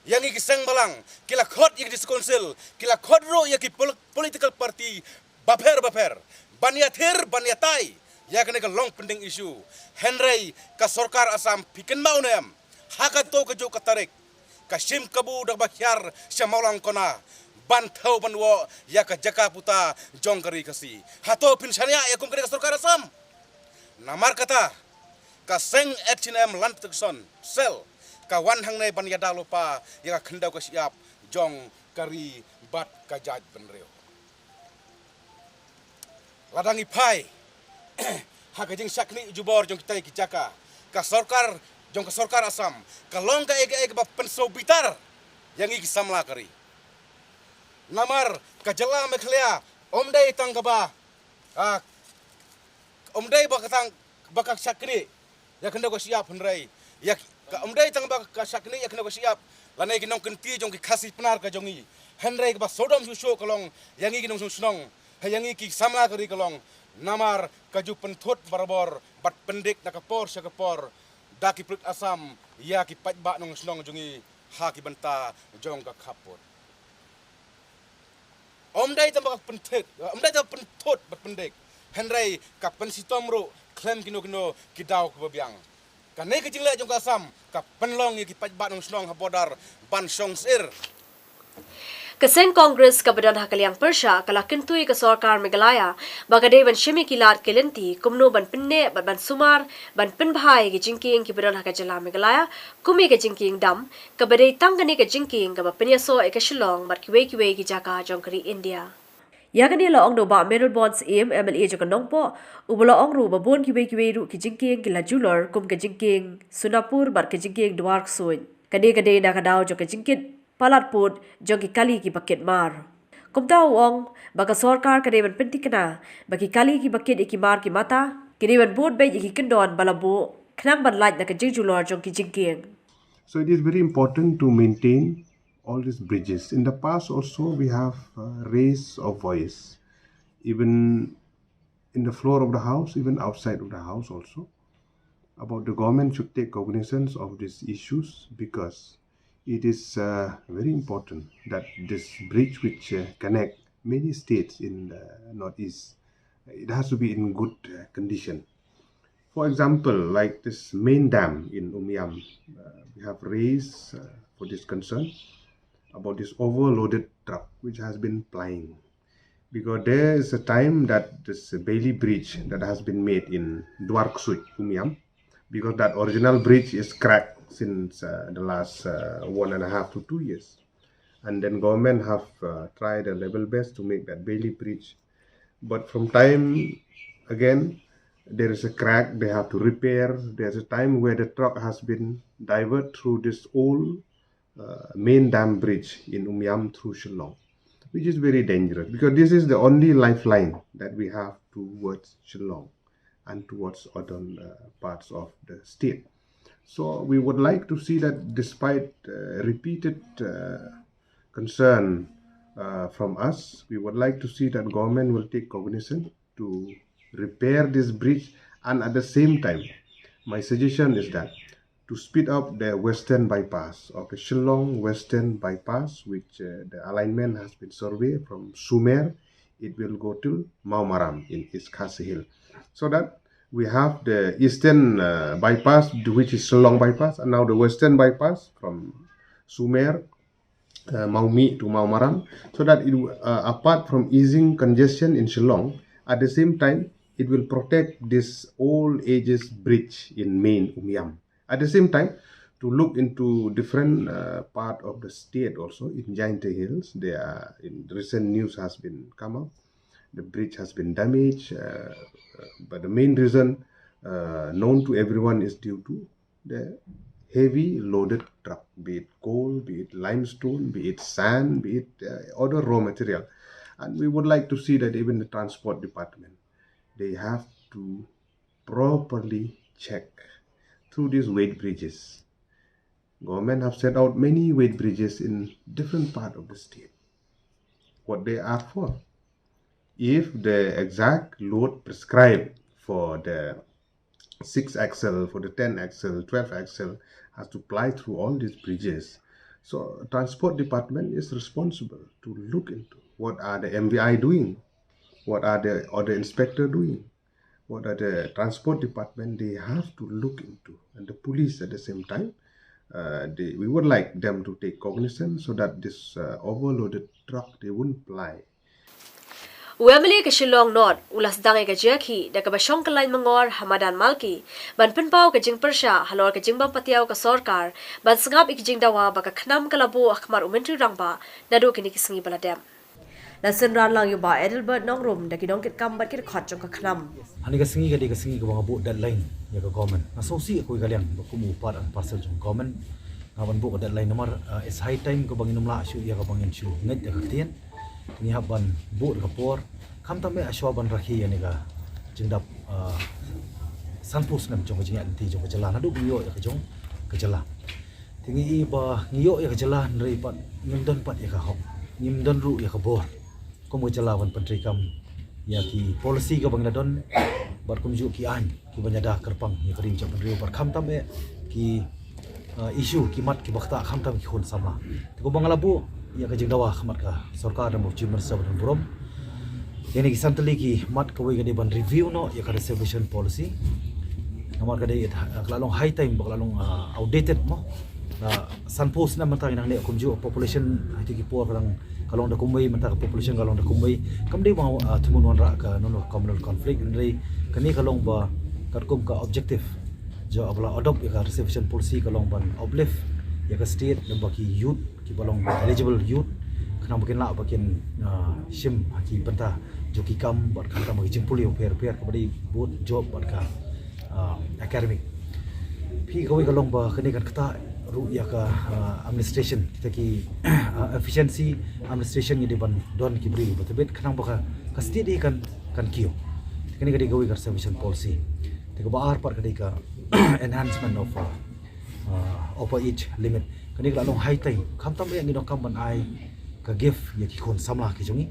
ïa ngi ki seng balang, ki la khot ïa ki District Council, ki la khot ruh ïa ki pol-, political party bapher bapher ban ïathir, ban ïatai ïa kane ka long pending issue. Hynrei ka sorkar Assam, phi kynmaw ne em, ha kato kajuh ka tarik ka shim kabu da kaba hiar sha Mawlangkona ban thew ban woh ïa ka jaka puta jong ka Ri Khasi. Hato phin shaniah ïa kum kane ka sorkar Assam? Namar kata, ka seng H A N M Land Protection Cell ka wan hangne ban ïada lypa ïa ka khyndew ka shyiap jong ka ri bad ka jaitbynriew. Lada ngi phai ha ka jingshaknieh jubor jong kita ki jaka, ka sorkar, jong ka sorkar Assam, ka long kaei kaei kaba pynsngewbitar ïa ngi ki samla ka ri. Namar ka jylla Meghalaya ym dei tang kaba, ah, ym dei ba ka tang ba ka shaknieh ïa ka khyndew ka shyiap, hynrei ïa ka, ym dei tang ba ka shaknieh ïa ka khyndew ka shyiap lane ki nongkynti jong ki Khasi Pnar ka jong ngi, hynrei kaba sawdong shuh shuh ka long ïa ngi ki nongshong shnong, ha ïa ngi ki samla ka ri ka long. Namar ka ju pynthut barabor bad pyndik na ka por sha ka por da ki pulit Assam ïa ki paidbah nongshnong jong ngi ha ki bynta jong ka khappud. Ym dei tang ba ka pynthut, ym dei tang ba pynthut bad pyndik, hynrei ka pynshitom ruh khlem kino kino ki daw kiba biang. Kane ka jingleh jong ka Assam ka pynlong ïa ki paidbah nongshnong ha border ban shong sir. Ka seng Congress kaba don ha ka liang pyrshah ka la kyntu ïa ka sorkar Meghalaya ba ka dei ban shim ïa ki lad ki lynti kumno ban pynneh bad ban sumar, ban pynbha ïa ki jingkieng kiba don ha ka jylla Meghalaya, kum ïa ka jingkieng dam, kaba dei tang kane ka jingkieng kaba pynïasoh ïa ka Shillong bad kiwei kiwei ki jaka jong ka ri India. Ïa kane la ong da u Bah Mayralborn Syiem, M L A jong ka Nongpoh, uba la ong ruh ba bun kiwei kiwei ruh ki jingkieng ki la julor kum ka jingkieng Sonapur bad ka jingkieng Dwarksuid. Kane ka dei na ka daw jong ka jingkit palat pud jong ki kali kiba kit mar. Kumta u ong ba ka sorkar ka dei ban pynthikna ba ki kali kiba kit ïa ki mar ki mata ki dei ban bud beit ïa ki kyndon ba la buh khnang ban lait na ka jingjulor jong ki jingkieng. So it is very important to maintain all these bridges. In the past also, we have uh, raised a voice, even in the floor of the house, even outside of the house also, about the government should take cognizance of these issues, because it is uh, very important that this bridge which uh, connect many states in the northeast, it has to be in good uh, condition. For example, like this main dam in Umiam, uh, we have raised uh, for this concern about this overloaded truck which has been plying. Because there is a time that this Bailey Bridge that has been made in Dwarksuj, Umiam, because that original bridge is cracked since uh, the last uh, one and a half to two years. And then government have uh, tried a level best to make that Bailey Bridge. But from time again, there is a crack, they have to repair. There's a time where the truck has been diverted through this old uh, main dam bridge in Umiam through Shillong, which is very dangerous because this is the only lifeline that we have towards Shillong and towards other uh, parts of the state. So we would like to see that despite uh, repeated uh, concern uh, from us, we would like to see that government will take cognizance to repair this bridge. And at the same time, my suggestion is that to speed up the western bypass of the Shillong Western Bypass, which uh, the alignment has been surveyed from Sumer. It will go till Mawmaram in East Khasi Hills. So that we have the eastern uh, bypass, which is Shillong bypass, and now the western bypass from Sumer, uh, Maumi to Mawmaram, so that it, uh, apart from easing congestion in Shillong, at the same time, it will protect this old ages bridge in main Umiam. At the same time, to look into different uh, part of the state also in Jaintia Hills, there are, in recent news has been come up. The bridge has been damaged, uh, but the main reason uh, known to everyone is due to the heavy loaded truck, be it coal, be it limestone, be it sand, be it uh, other raw material. And we would like to see that even the transport department, they have to properly check through these weight bridges. Government have set out many weight bridges in different part of the state. What they are for? If the exact load prescribed for the six axle, for the ten axle, twelve axle has to ply through all these bridges. So transport department is responsible to look into what are the M V I doing, what are the other inspector doing, what are the transport department they have to look into, and the police at the same time. Uh, they, we would like them to take cognizance so that this uh, overloaded truck they wouldn't ply. U M L A ka Shillong North u la sdang ïa ka jingïakhih da kaba shong kyllaiñ mangor ha madan Malki ban pynpaw ka jingpyrshah halor ka jingbym patiaw ka sorkar ban sngap ïa ka jingdawa ba ka KHNAM ka la buh ha khmat u Myntri Rangbah naduh kine ki sngi ba la dep. La synran lang ïa u Bah Adelbert Nongrum da ki nongkitkam bad ki dkhot jong ka KHNAM. Hangne ka sngi ka dei ka sngi kaba nga buh deadline ïa ka government. Nga sngewsih ha kawei ka liang ba kum u part and parcel jong ka government nga ban buh ka deadline namar uh, it's high time kaba ngin ym lah shuh ïa kaba ngin shu ngeit ïa ka ktien. Ngi hap ban buh da ka por khamtam eh shuwa ban rakhe ïa kane ka jingdap uh, sanphew snem jong ka jingïaid lynti jong ka jylla naduh ba ngi ïoh ïa ka jong ka jylla. Te ngi i ba ngi ïoh ïa ka jylla hynrei pat ngim don pat ïa ka hok, ngim don ruh ïa ka bor kum ka jylla ban pyntreikam ïa ki policy kaba ngi la don bad kumjuh ki aiñ kiba ïada kyrpang ïa ka ri ka jaitbynriew bad khamtam eh ki uh, issue ki mat kiba ktah khamtam ki khun samla. Te kumba nga la buh ïa ka jingdawa ha khmat ka sorkar da u Chief Minister ba donburom. Ïa kine ki san tylli ki mat kawei ka dei ban review noh ïa ka reservation policy. Namar ka dei ka la long high time ba ka la long uh, outdated mo. Uh, sanphew snem mynta ngi nangne kumjuh population ha kito ki por ka dang ka long da kumwei mynta ka population ka long da kumwei. Kam dei ba uh, thmu wanrah ka non communal conflict hynrei kane ka long ba katkum ka objective jong ba la adopt ïa ka reservation policy ka long ban uplift ïa ka state lem bad ki youth kiba long eligible youth khnang ba kin lah ba kin uh, shim ha ki bynta jong ki kam bad khamtam ha ki jingpule bapher bapher kaba dei both job bad ka uh, academic. Phi kawei ka long ba kane kan ktah ruh ïa ka uh, administration kita ki uh, efficiency administration ngi dei ban don ki briew ba tbit khnang ba ka state dei kan kan kiew. Kane ka dei kawei ka reservation policy. Te kaba ar pat ka dei ka enhancement of uh, uh, upper age limit. Kane ka la long high time khamtam ïa ngi donkam ban ai ka gift ïa ki khun samla ki jong ngi.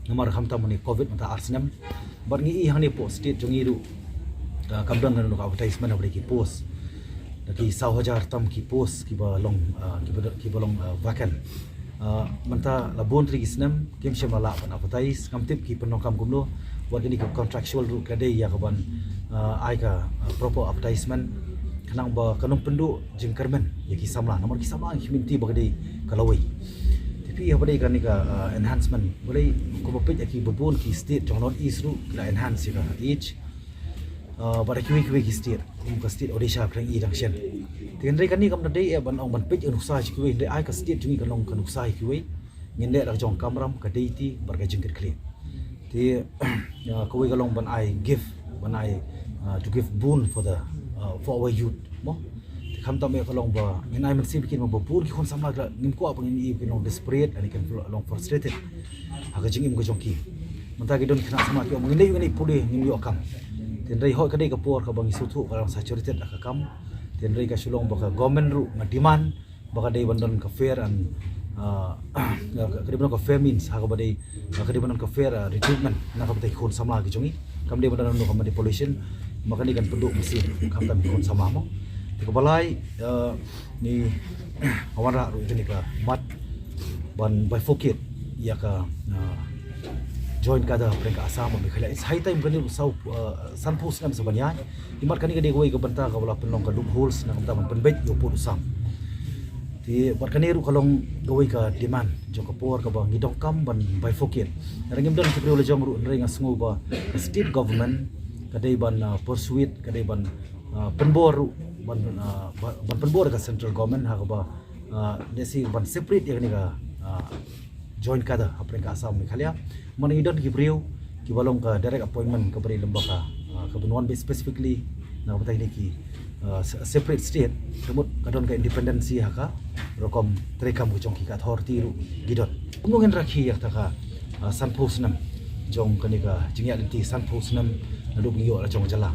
Namar khamtam mynne covid mynta ar snem bad ngi i hangne poh state jong ngi ruh uh, kam don kano ka advertisement haba dei ki post da ki saw hajar tam ki post kiba long uh, kiba, kiba long uh, vacant. Uh, mynta la bun tylli ki snem kim shym la lah ban advertise ngam tip ki pyndonkam kumno. Wat kine ki contractual ruh ka dei ïa ka ban uh, ai ka uh, proper advertisement khnang ba kan ym pynduh jingkyrmen ïa ki samla namar ki samla ki mynta ba ka dei ka lawei. Te phi haba dei kane ka uh, enhancement balei kumba peit ïa ki ba bun ki state jong North East ruh ki la enhance ïa ka age. Uh, bad kiwei kiwei ki state kum ka state Odisha pyrshang i dang shen. Te hynrei kane kam da dei eh ban ong ban peit ïa nuksa kiwei hynrei ai ka state jong ngi kan long ka nuksa kiwei. Ngin leh da ka jong kamram ka dei ti bad ka jingkit khlieh. Te uh, kawei ka long ban ai gift ban ai uh, to give boon for the uh, for our youth mo. Te khamtam eh ka long ba ngin ai mynsiem kin ba bun ki khun samla ki la ngim kwah ba ngin i ba kin long desperate ani kin long frustrated. Ha ka jingim ka jong ki mynta ki don khynnah samla ki ong ngin dei ngin dei pule ngin ïoh kam. Te hynrei hoi ka dei ka por kaba ngi sngewthuh ka long saturated ha ka kam. Te hynrei ka shu long ba ka government ruh nga demand ba ka dei ban don ka fair and uh, ka dei ban don ka fair means ha kaba dei ka dei ban don ka fair uh, recruitment na ka bynta ki khun samla ki jong ngi. Kam dei ban don ka manipulation ba ka dei kan pynduh mynsiem khamtam ki khun samla mo. Kaba lai, eh, ngi wanrah ruh ïa kane ka mat ban bifurcate ïa ka, eh, joint cadre hapdeng ka Assam bad Meghalaya. It's high time kane ruh saw, eh, sanphew snem sa ban ïaid. Te mat kane ka dei kawei ka bynta kaba la pynlong ka loopholes na ka bynta ban pynbeit ïa u pud u sam. Te bad kane ruh ka long kawei ka demand jong ka por kaba ngi donkam ban bifurcate. Hynrei ngim don ki briew la jong ruh, hynrei nga sngew ba ka state government ka dei ban, ah, persuade, ka dei ban, ah, pynbor ruh ban, ah, ba-, ban pynbor ka central government ha kaba, ah, lehse ban separate ïa kane ka, ah, joint cadre hapdeng ka Assam Meghalaya. Namar ngi don ki briew kiba long ka direct appointment kaba dei lem bad ka, ah, kaba wan beit specifically na ka bynta kine ki, ah, se-, separate state. Ka mut ka don ka independency ha ka rukom treikam ka jong ki, ka authority ruh ki don. Kumno ngin rakhe ïa kata ka, ah, sanphew snem jong kane ka jingïaid lynti, sanphew snem naduh ba ngi ïoh la jong ka jylla.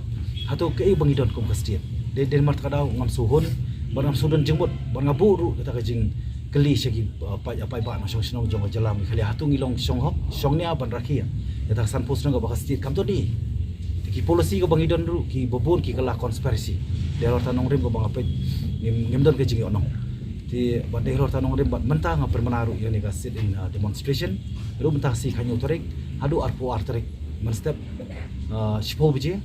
Hato kaei ba ngi don kum ka state? Dei, dei namar kata ka daw ngam sngewhun bad ngam sngewdon jingmut bad nga buh ruh kata ka jingkylli sha ki, uh, paid, paidbah nongshong shnong jong ka jylla Meghalaya, hato ngi long shong hok shong nia ban rakhe ïa kata ka sanphew snem kaba ka state kam don ei. Te ki policy kaba ngi don ruh kiba bun ki kylla conspiracy. Dei halor kata ka nongrim kaba nga peit ngim, ngim don ka jingïohnong. Te bad dei halor kata ka nongrim bad mynta nga pynmynna ruh ïa kane ka sit-in, uh, demonstration ruh mynta ka sngi khathynñiew tarik haduh arphew ar tarik mynstep, uh, shiphew baje.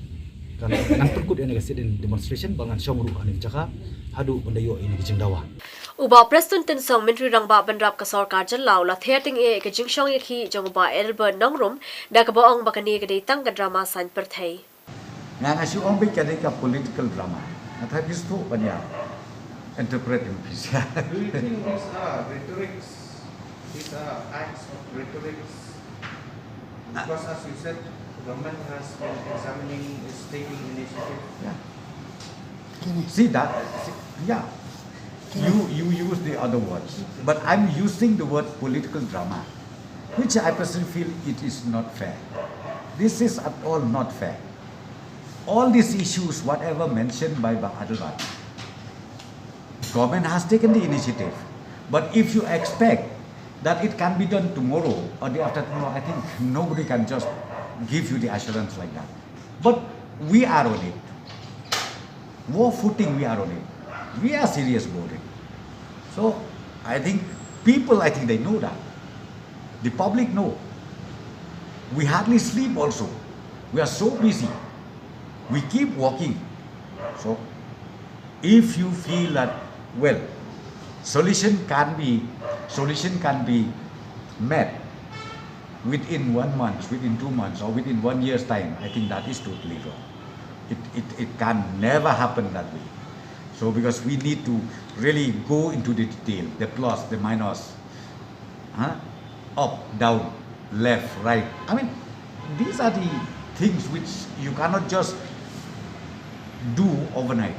Kan, ngan pynkut ïa kane ka sit-in demonstration bad ngan shong ruh ha kane ka jaka haduh ban da ïoh ïa kane ka jingdawa. U Bah Prestone Tynsong, Myntri Rangbah Bynrap ka Sorkar Jylla, u la ther tyngeh ïa ka jingshong ïakhih jong u Bah Adelbert Nongrum da kaba ong ba kane ka dei tang ka drama saiñ pyrthei. Nga, nga shu ong ba kane ka political drama. Nga tharai phi sngewthuh ban ïa interpret ïa phi. Do you think these are rhetorics? These are acts of rhetorics? Because as you said, the government has been examining, is taking initiative. Yeah. See that? See, yeah. You, you use the other words, but I'm using the word political drama, which I personally feel it is not fair. This is at all not fair. All these issues, whatever mentioned by Bah Adelbert, government has taken the initiative. But if you expect that it can be done tomorrow or the after tomorrow, I think nobody can just give you the assurance like that. But we are on it. War footing, we are on it. We are serious about it. So I think people, I think they know that. The public know. We hardly sleep also. We are so busy. We keep working. So if you feel that, well, solution can be, solution can be met within one month, within two months, or within one year's time, I think that is totally wrong. It, it, it can never happen that way. So because we need to really go into the detail, the plus, the minus, huh? Up, down, left, right. I mean, these are the things which you cannot just do overnight.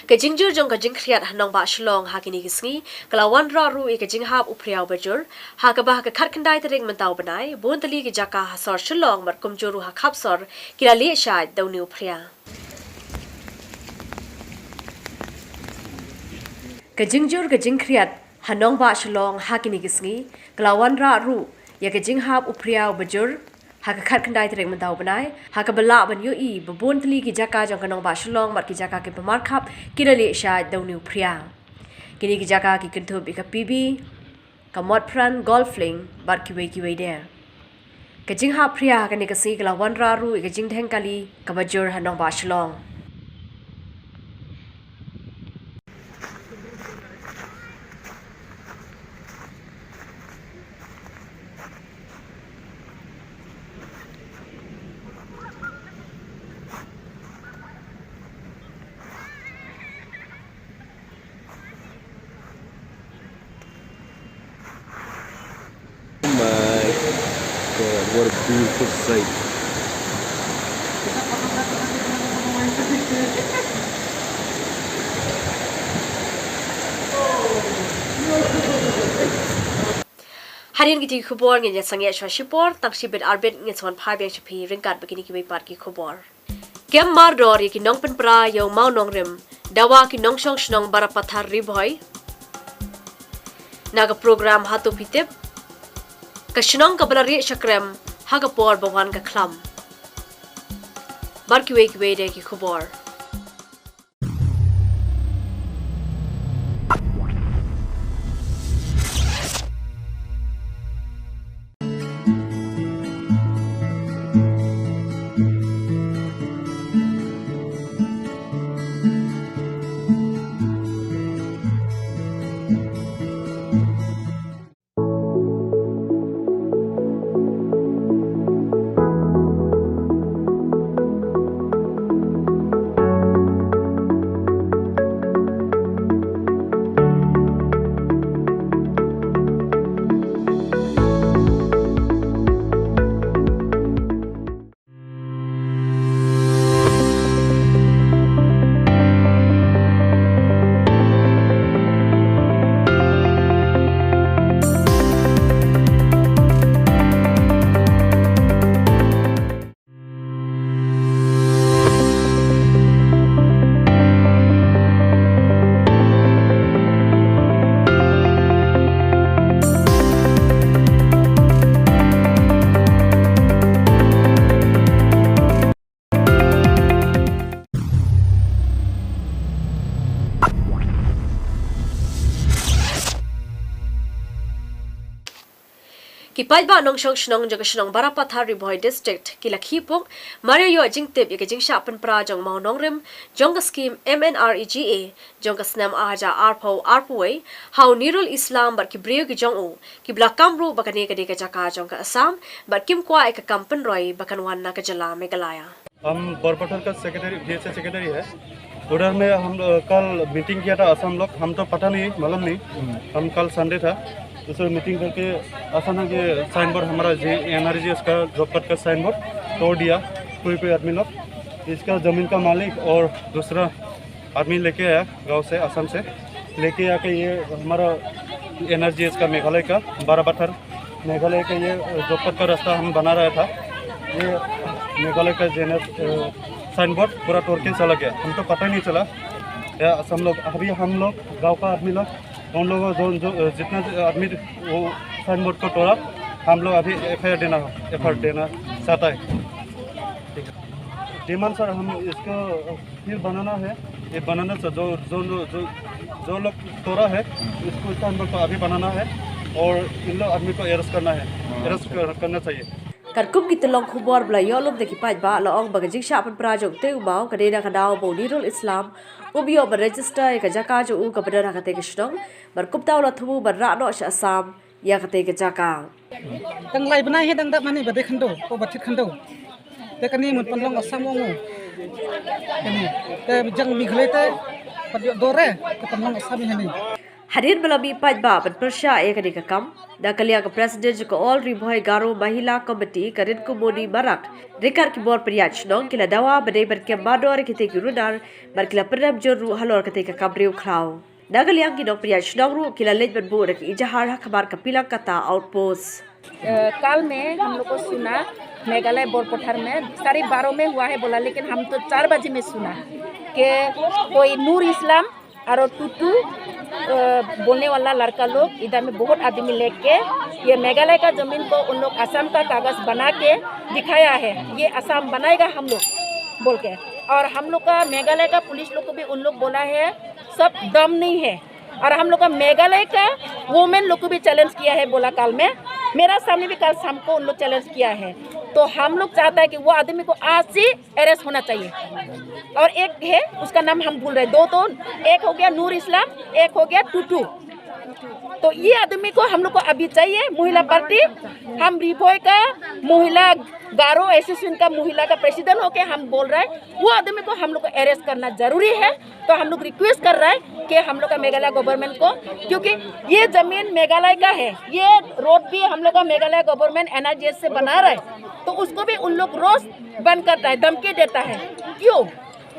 Ka jingjur jong ka jingkhriat ha nongbah Shillong ha kine ki sngi ka la wanrah ruh ïa ka jinghap u phria u bajur, ha kaba ha ka khatkhyndai tarik mynta u bnai, bun tylli ki jaka ha sor Shillong bad kumjuh ruh ha khap sor ki la lieh shait da une u phria. Ka jingjur ka jingkhriat ha nongbah Shillong ha kine ki sngi ka la wanrah ruh ïa ka jinghap u phria u bajur ha ka khatkhyndai tarik mynta u bnai, ha kaba lah ban ïohi ba bun tylli ki jaka jong ka nongbah Shillong bad ki jaka kiba markhap ki la lieh shait da une u phria. Kine ki jaka ki kynthup ïa ka P B, ka Motphran, Golf Link bad kiwei kiwei de. Ka jinghap phria ha kane ka sngi ka la wanrah ruh ïa ka jingdheng kali kaba jur ha nongbah Shillong. Oh my God, what a beautiful sight. Hadien kiti ki khubor ngin ïa sangeh shuwa shipor, tang shibit arbit ngin sa wan phai biang sha phi ryngkat bad kine kiwei pat ki khubor. Kem mardor ïa ki nongpynpra ïa u mawnongrim, dawa ki nongshong shnong Barapathar Ri Bhoi. Na ka program Hato Phi Tip, ka shnong kaba la rieh shakrem ha ka por ba wan ka khlam. Bad kiwei kiwei de ki khubor. Ki paidbah nongshong shnong jong ka shnong Barapathar, Ri Bhoi District, ki la khih puk mar ïa ïoh jingtip ïa ka jingshah pynpra jong u mawnongrim jong ka skim M N R E G A jong ka snem ar hajar arphew arphew wei ha u Nurul Islam bad ki briew ki jong u, kiba la kam ruh ba kane ka dei ka jaka jong ka Assam bad kim kwah ïa ka kam pynroi ba kan wan na ka jylla Meghalaya. हम बोरपत्थर का सेक्रेटरी, डीएसए सेक्रेटरी है। उधर में हम, अ, कल मीटिंग किया था असम लोग, हम तो पता नहीं, मालूम नहीं। हम कल संडे था, तो सर मीटिंग करके अचानक ये साइन बोर्ड हमारा जी, एनआरजीएस का जॉब कार्ड का साइन बोर्ड तोड़ दिया कोई कोई आदमी लोग। इसका ज़मीन का मालिक और दूसरा आदमी लेके आया गांव से, असम से, लेके आके ये हमारा एनआरजीएस का मेघालय का बारापत्थर, मेघालय का ये जॉब कार्ड का रास्ता हम बना रहा था। ये मेघालय का जेनर साइन बोर्ड पूरा तोड़ के चला गया, हम तो पता नहीं चला। या हम लोग, अभी हम लोग गांव का आदमी लोग, उन लोगों जो, जो जितना आदमी वो साइन बोर्ड को तोड़ा, हम लोग अभी एफआईआर देना, एफआईआर देना चाहता है। ठीक है। डिमांड सर, हम इसको फिर बनाना है। ये बनाना सर, जो, जो, जो, जो लोग तोड़ा है, इसको साइन बोर्ड को अभी बनाना है और इन लोग आदमी को अरेस्ट करना है, अरेस्ट कर, करना चाहिए। Katkum ki tyllong khubor ba la ïoh lum da ki paidbah la ong ba ka jingshah pynpra jong utei u maw ka dei na ka daw ba u Nurul Islam um ïoh ban register ïa ka jaka jong u kaba don ha katei ka shnong, bad kumta u la thmu ban rah noh sha Assam ïa katei ka jaka. Tang lai bnai hi dang dap mane ba dei khyndew, ko ba thied khyndew. Te kane mut pynlong Assam ong u. Kane te jang Meghalaya te pat ïoh dor re, te pynlong Assam hi ne. Hadien ba la mih paidbah ban pyrshah ïa kane ka kam, na ka liang ka President jong ka All Ri Bhoi Garo Mahila Committee ka Rinkumoni Marak ryngkat ki bor pynïaid shnong ki la dawa ba dei ban kem mardor ïa kitei ki runar bad ki la pyndem jur ruh halor katei ka kam riewkhraw. Na ka liang ki nongpynïaid shnong ruh ki la leit ban buh da ka ijahar ha khmat ka Pilangkata Outpost. अ, कल में हम लोग को सुना मेघालय बोरपथर में साढ़े बारह में हुआ है बोला, लेकिन हम तो चार बजे में सुना कि कोई नूर इस्लाम और टूटू, अ, बोलने वाला लड़का लोग इधर में बहुत आदमी लेके ये मेघालय का जमीन को उन लोग असम का कागज बना के दिखाया है, ये असम बनाएगा हम लोग बोल के। और हम लोग का मेघालय का पुलिस लोग को भी उन लोग बोला है, सब दम नहीं है। और हम लोग का मेघालय का वुमेन लोग को भी चैलेंज किया है बोला कल में, मेरा सामने भी कल शाम को उन लोग चैलेंज किया है। तो हम लोग चाहता है कि वो आदमी को आज ही अरेस्ट होना चाहिए। और एक है, उसका नाम हम भूल रहे, दो तो, एक हो गया नूर इस्लाम, एक हो गया टूटू। तो ये आदमी को हम लोग को अभी चाहिए। महिला पार्टी, हम री भोई का महिला गारो एसोसिएशन का महिला का प्रेसिडेंट होके हम बोल रहे हैं, वो आदमी को हम लोग को अरेस्ट करना जरूरी है। तो हम लोग रिक्वेस्ट कर रहे हैं कि हम लोग का मेघालय गवर्नमेंट को, क्योंकि ये जमीन मेघालय का है, ये रोड भी हम लोग का मेघालय गवर्नमेंट एनआरजीएस से बना रहा है, तो उसको भी उन लोग रोज बंद करता है, धमकी देता है। क्यों?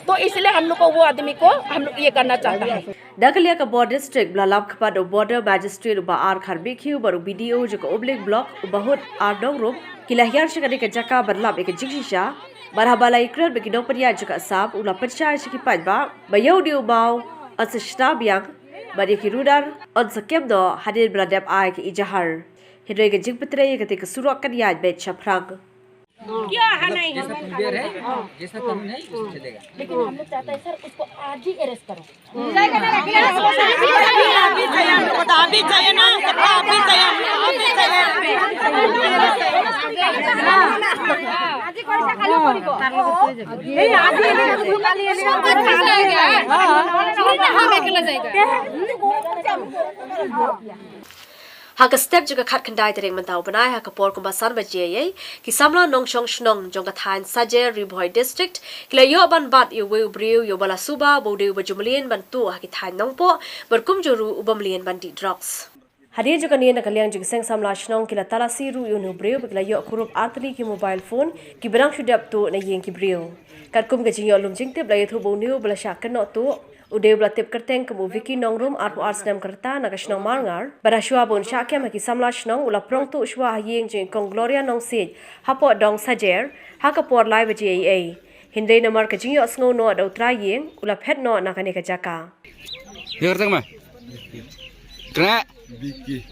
तो इसलिए हम लोग को वो आदमी को हम लोग ये करना चाहता है। Na ka liang ka bor district ba la lam khmat da u border magistrate u Bah R Kharmihkhiew bad u BDO jong ka Umling Block u Bah Hut R Nongrum, ki la hiar sha kane ka jaka ban lap ïa ka jingshisha. Bad haba la ïakren bad ki nongpynïaid jong ka Assam, u la pynshai sha ki paidbah ba ïa une u maw yn sa shna biang bad ïa ki runar yn sa kem noh hadien ba la dep ai ka ijahar. Hynrei ka jingpyntreikam ïa katei ka surok kan ïaid beit shaphrang. क्या है, नहीं है, जैसा तनवीर है, जैसा कानून है, वैसे चलेगा। लेकिन हम लोग चाहता है सर, उसको आज ही अरेस्ट करो। अभी चाहिए ना, अभी चाहिए, अभी चाहिए। Ha ka step jong ka khatkhyndai tarik mynta u bnai, ha ka por kumba san baje ïa ïa, ki samla nongshong shnong jong ka thaiñ Sajer, Ri Bhoi District, ki la ïoh ban bat ïa uwei u briew ïa uba la suba ba u dei uba ju mlien ban tuh ha ki thaiñ Nongpoh bad kumjuh ruh uba mlien ban dih drugs. Hadien jong kane, na ka liang jong ki seng samla shnong ki la talasi ruh ïa une u briew bad ki la ïoh kurup artylli ki mobile phone kiba dang shu dep tuh na ïing ki briew. Katkum ka jingïoh lum jingtip la ïathuh ba une uba la shah kynnoh tuh u dei uba la tip kyrteng kum u Vicky Nongrum, arphew ar snem ka rta, na ka shnong Marngar. Bad hashwa ba un shah kem ha ki samla shnong, u la prong tuh shuwa ha ïing jong i Kong Gloria Nongsiej hapoh dong Sajer ha ka por lai baje eiei. Hynrei namar ka jingïohsngew noh da u trai ïing, u la phet noh na kane ka jaka. Ïa kyrteng me? Kyrteng? Vicky.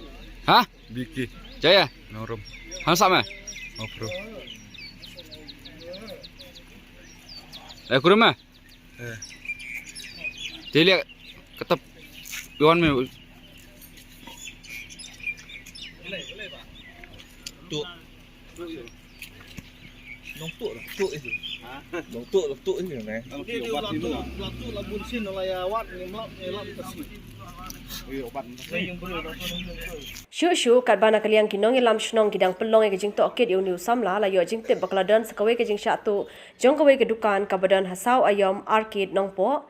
Ha? Vicky. Jaya? Nongrum. Ham sah me? Nongrum. Eh, kurum me? Eh. Te leh ka tap wan me. Tuh. Nong tuh lah, tuh itu. Nong tuh lah, tuh itu, neh. Dia, dia ulah tuh, ulah tuh lah bun sin lah ya, wat ni melap, ni lap kasi. Shuh shuh, katba na ka liang ki nongïalam shnong ki dang pynlong ïa ka jingtohkit ïa une u samla, la ïoh jingtip ba ka la don sa kawei ka jingshah tuh jong kawei ka dukan kaba don ha Saw Aiom Arcade Nongpoh.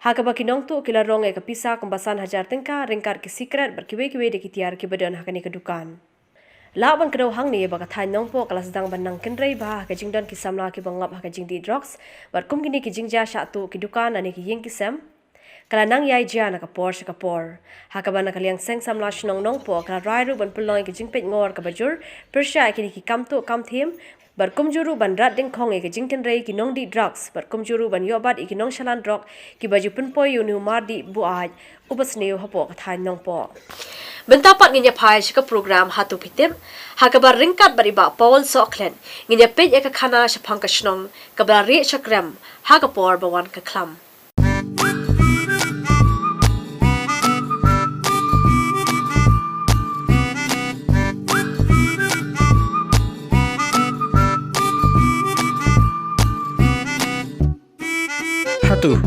Ha kaba ki nongtuh ki la rong ïa ka pisa kumba san hajar tyngka ryngkat ki sikret bad kiwei kiwei de ki tiar kiba don ha kane ka dukan. Lah ban kdew hangne ba ka thaiñ Nongpoh ka la sdang ban nang kynrei bha ha ka jingdon ki samla kiba ngop ha ka jingdih drugs bad kum kine ki jingjia shah tuh ki dukan lane ki ïing ki sem, ka la nang ïai jia na ka por sha ka por. Ha kaba na ka liang seng samla shnong Nongpoh ka la rai ruh ban pynlong ïa ka jingpeit ngor kaba jur pyrshah ïa kine ki kam tuh kam thiem bad kumjuh ruh ban rat dyngkhong ïa ka jingkynrei ki nongdih drugs bad kumjuh ruh ban ïoh bat ïa ki nongshalan drok kiba ju pynpoi ïa une u mardih buaid uba sniew hapoh ka thaiñ Nongpoh. Mynta pat ngin ïa phai sha ka program Hato Phi Tip, ha kaba ryngkat bad i Bah Paul Sohkhlet ngin ïa peit ïa ka khana shaphang ka shnong kaba la rieh shakrem ha ka por ba wan ka khlam. Hato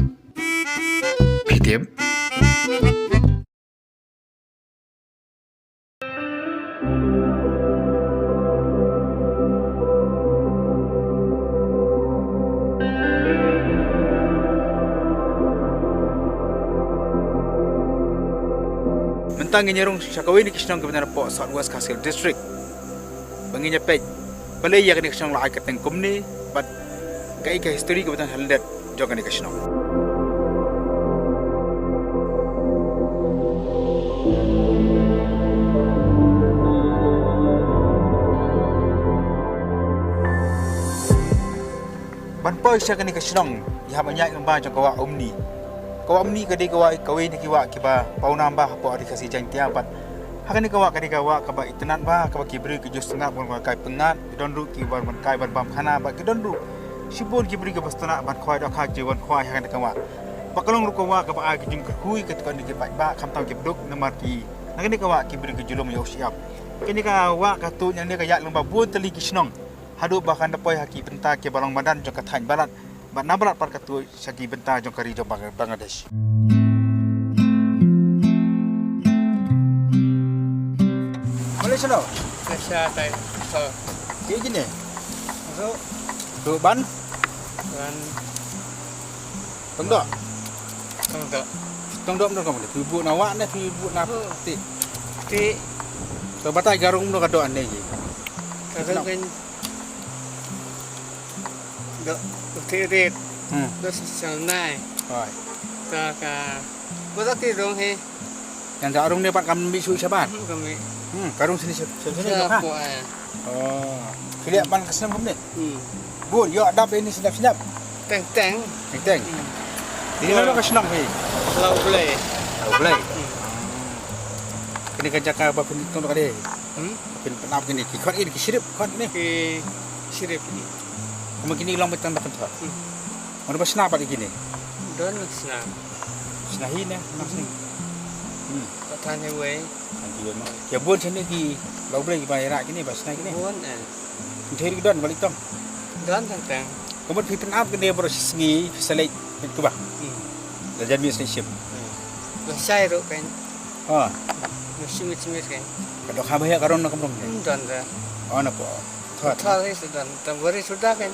Phi Tip. Mynta ngin ïa rung sha kawei na ki shnong kiba don hapoh South West Khasi Hills District. Ba ngin ïa peit balei ïa kane ka shnong la ai kyrteng kumne bad kaei ka history kaba don ha lyndet jong kane ka shnong. Ban poi sha kane ka shnong ïa hap ban ïaid lyngba jong ka wah Umni. Ka wah Umni ka dei ka wah, kawei na ki wah kiba pawnam bha hapoh Ri Khasi Jaiñtia bad ha kane ka wah ka dei ka wah kaba itynnad bha, kaba ki briew ki ju sngap ban wan kai pyngngad, ki don ruh ki wan ban kai ban bam khana bad ki don ruh shibun ki briew kiba sngap ban khwai dohkha ki ju wan khwai ha kane ka wah. Ba ka long ruh ka wah kaba ai ka jingkyrkhu ïa ki, khamtam ki paidbah, khamtam ki baduk, namar ki na kane ka wah ki briew ki ju lum ïa u shyiap. Kane ka wah ka tuid nangne ka ïaid lyngba bun tylli ki shnong haduh ba kan da poi ha ki bynta kiba long madan jong ka thaiñ Balat bad na Balat pat ka tuid sha ki bynta jong ka ri jong Bang-, Bangladesh. Malaysia no? Malaysia tai. So. Ki kine? So. Tu ban? Ban. Tong doh. Tong doh. Tong doh mano kamu ni? Phi buh na wah ne, phi buh na ti. Ti. So batai ka rung mano ka doh ane ji. Ka rung kan doh ti rit. Hmm. Doh sel nai. Oi. Ka ka. Ko doh ti rung he. Yang da rung ne pat kam mih shuh shabar. Hmm, kam mih. Hmm, ka rung sini sini sini. Oh. Ki leh ban ka snem kumne. Hmm. Bun, ïoh dap ini snem snem. Teng teng. Teng teng. Hmm. Ini mana ka shnong hi? Lau Blei. Lau Blei. Hmm. Kini ka jaka ba phin tong ka dei. Hmm? Phin pynap kini ki khot ini ki sirip khot ini. Ki sirip ini. Kuma kini long betang da pynthor. Hmm. Mana ba sna pat kini. Don sna. Sna hi ne, sna hi. Hmm. Ka than hi wei. Than hi wei ma. Ïa bun sini ki Lau Blei ki ba ïa kini ba sna kini. Bun eh. Nthir ki don balik tong. Don tang tang. Ka mut phi pynap kini baroh shi sngi phi sa leit phi tu ba. Hmm. Da jan mi sngi shim. Hmm. La shai ruh kan. Ah. La shim shim kan. Ka doh kha ba ïa ka rong na ka rong. Hmm, don da. Oh na po. Thot. Thot hi sudan, tam bari sudah kan.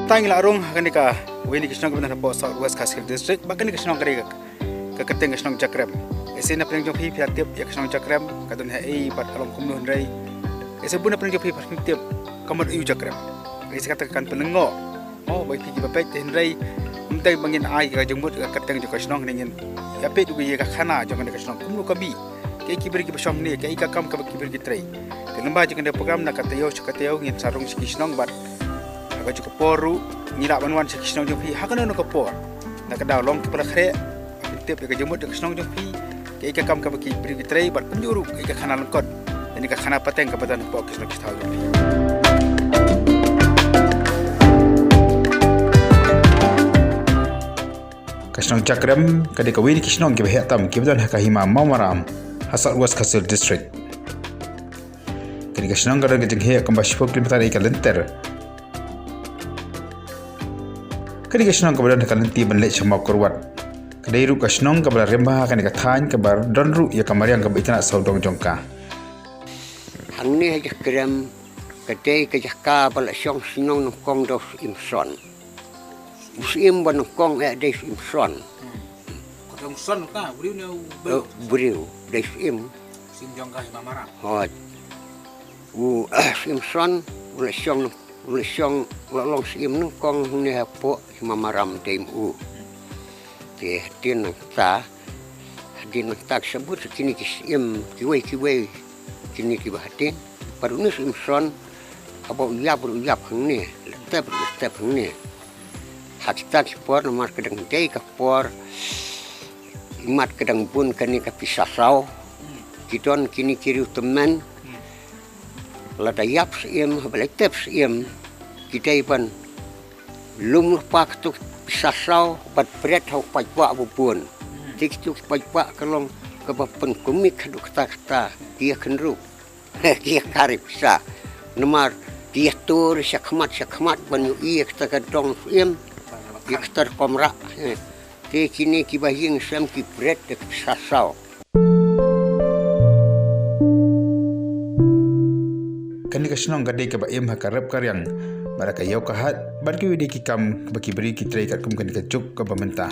Tang la rung ha kane ka Wei na ki shnong kiba don hapoh South West Khasi Hills District, ba kane ka shnong ka dei ka, ka kyrteng ka shnong Jakrem. Ese na pdeng jong phi phi la tip ïa ka shnong Jakrem ka don ha ei bad ka long kumno hynrei ese bun na pdeng jong phi phi tip ka mut aïu Jakrem. Ese kata kan pynlyngngoh. Oh, ba phi kiba peit te hynrei mynta ba ngin ai ka jingmut ka kyrteng jong ka shnong ne ngin ïa peit ïa ka khana jong kane ka shnong kumno ka mih. Kaei ki briew kiba shong ne, kaei ka kam kaba ki briew ki trei. Te lyngba jong kane ka program na ka taïew sha ka taïew ngin sa rung sha ki shnong bad ha Ka juh ka por ruh ngi lah ban wan sha ki shnong jong phi ha kano kano ka por. Na ka daw long kaba la khreh, phin tip ïa ka jingmut jong ka shnong jong phi, kaei ka kam kaba ki briew ki trei bad kumjuh ruh kaei ka khana lyngkot, ïa kane ka khana pateng kaba don hapoh ki shnong ki thaw jong phi. Ka shnong Jakrem ka dei kawei na ki shnong kiba heh tam kiba don ha ka hima Mawmaram, ha South West Khasi Hills District. Kane ka shnong ka don ka jingheh kumba shiphew kilometer ïa ka lynter. Kane ka shnong kaba don ha ka lynti ban leit sha Mawkyrwat. Ka dei ruh ka shnong kaba la rim bha ha kane ka thaiñ kaba don ruh ïa ka mariang kaba itynnad sawdong jong ka. Hangne ha Jakrem ka dei ka jaka ba la shong shnong nyngkong da u Syiem Son. U Syiem ba nyngkong eh dei Syiem Son. Ka dei u Son ka, briew ne u briew? Eh, briew, dei Syiem. Syiem jong ka Hima Maram. Hooid. U Syiem Son u la shong, u la shong, u la long Syiem nyngkong hangne hapoh Hima Maram dei ma u. Te hadien nangta, hadien nangta ki sa bud kine ki Syiem kiwei kiwei, kine kiba hadien. Bad une u Syiem Son, haba u ïap ruh u ïap hangne, la tep ruh la tep hangne. Ha kita ki por namar ka dang dei ka por imat ka dang bun kane ka pisa saw. Ki don kine ki riew tymmen. Lada ïap Syiem, haba la tep Syiem, ki dei ban lum lypa kato ki pisa saw bad bret ha u paidbah ba bun. Te kito ki paidbah ka long kaba pynkumne haduh katta katta, ki ïakhynroo, ki ïakare pisa. Namar ki ïatur shakhmat shakhmat ban ïohi ïa kata ka dong Syiem, ïa kata ka kamra. Te kine kiba ïeng sem ki bret da ki pisa saw. Kane ka shnong ka dei kaba im ha ka rep ka riang bad ha ka ïew ka hat bad kiwei de ki kam ba ki briew ki trei katkum kane ka juk kaba mynta.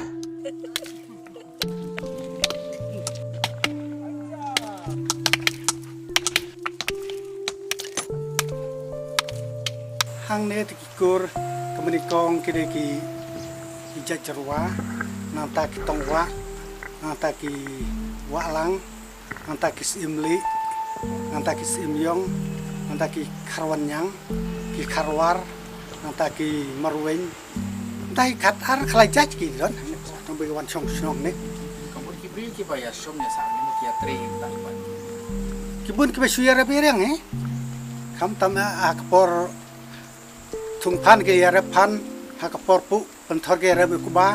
Hangne te ki kur, ka mane kong ki dei ki, ki jait Jyrwa, nangta ki Tongwah, nangta ki Wahlang, nangta ki Syiem Lieh, nangta ki Syiem Ïong, nangta ki Kharwan Ñiang, ki Kharwar, nangta ki Marweiñ, nangta ki khatar khalai jait ki don. Tang ba ki wan shong shnong ne. Ka mut ki briew kiba ïa shong ïa sah ne ki ïa trei tang ba. Ki bun kiba shu ïarep ïariang eh. Khamtam ha ka por thung phan ki ïarep phan, ha ka por puh pynthor ki ïarep ïa kuba.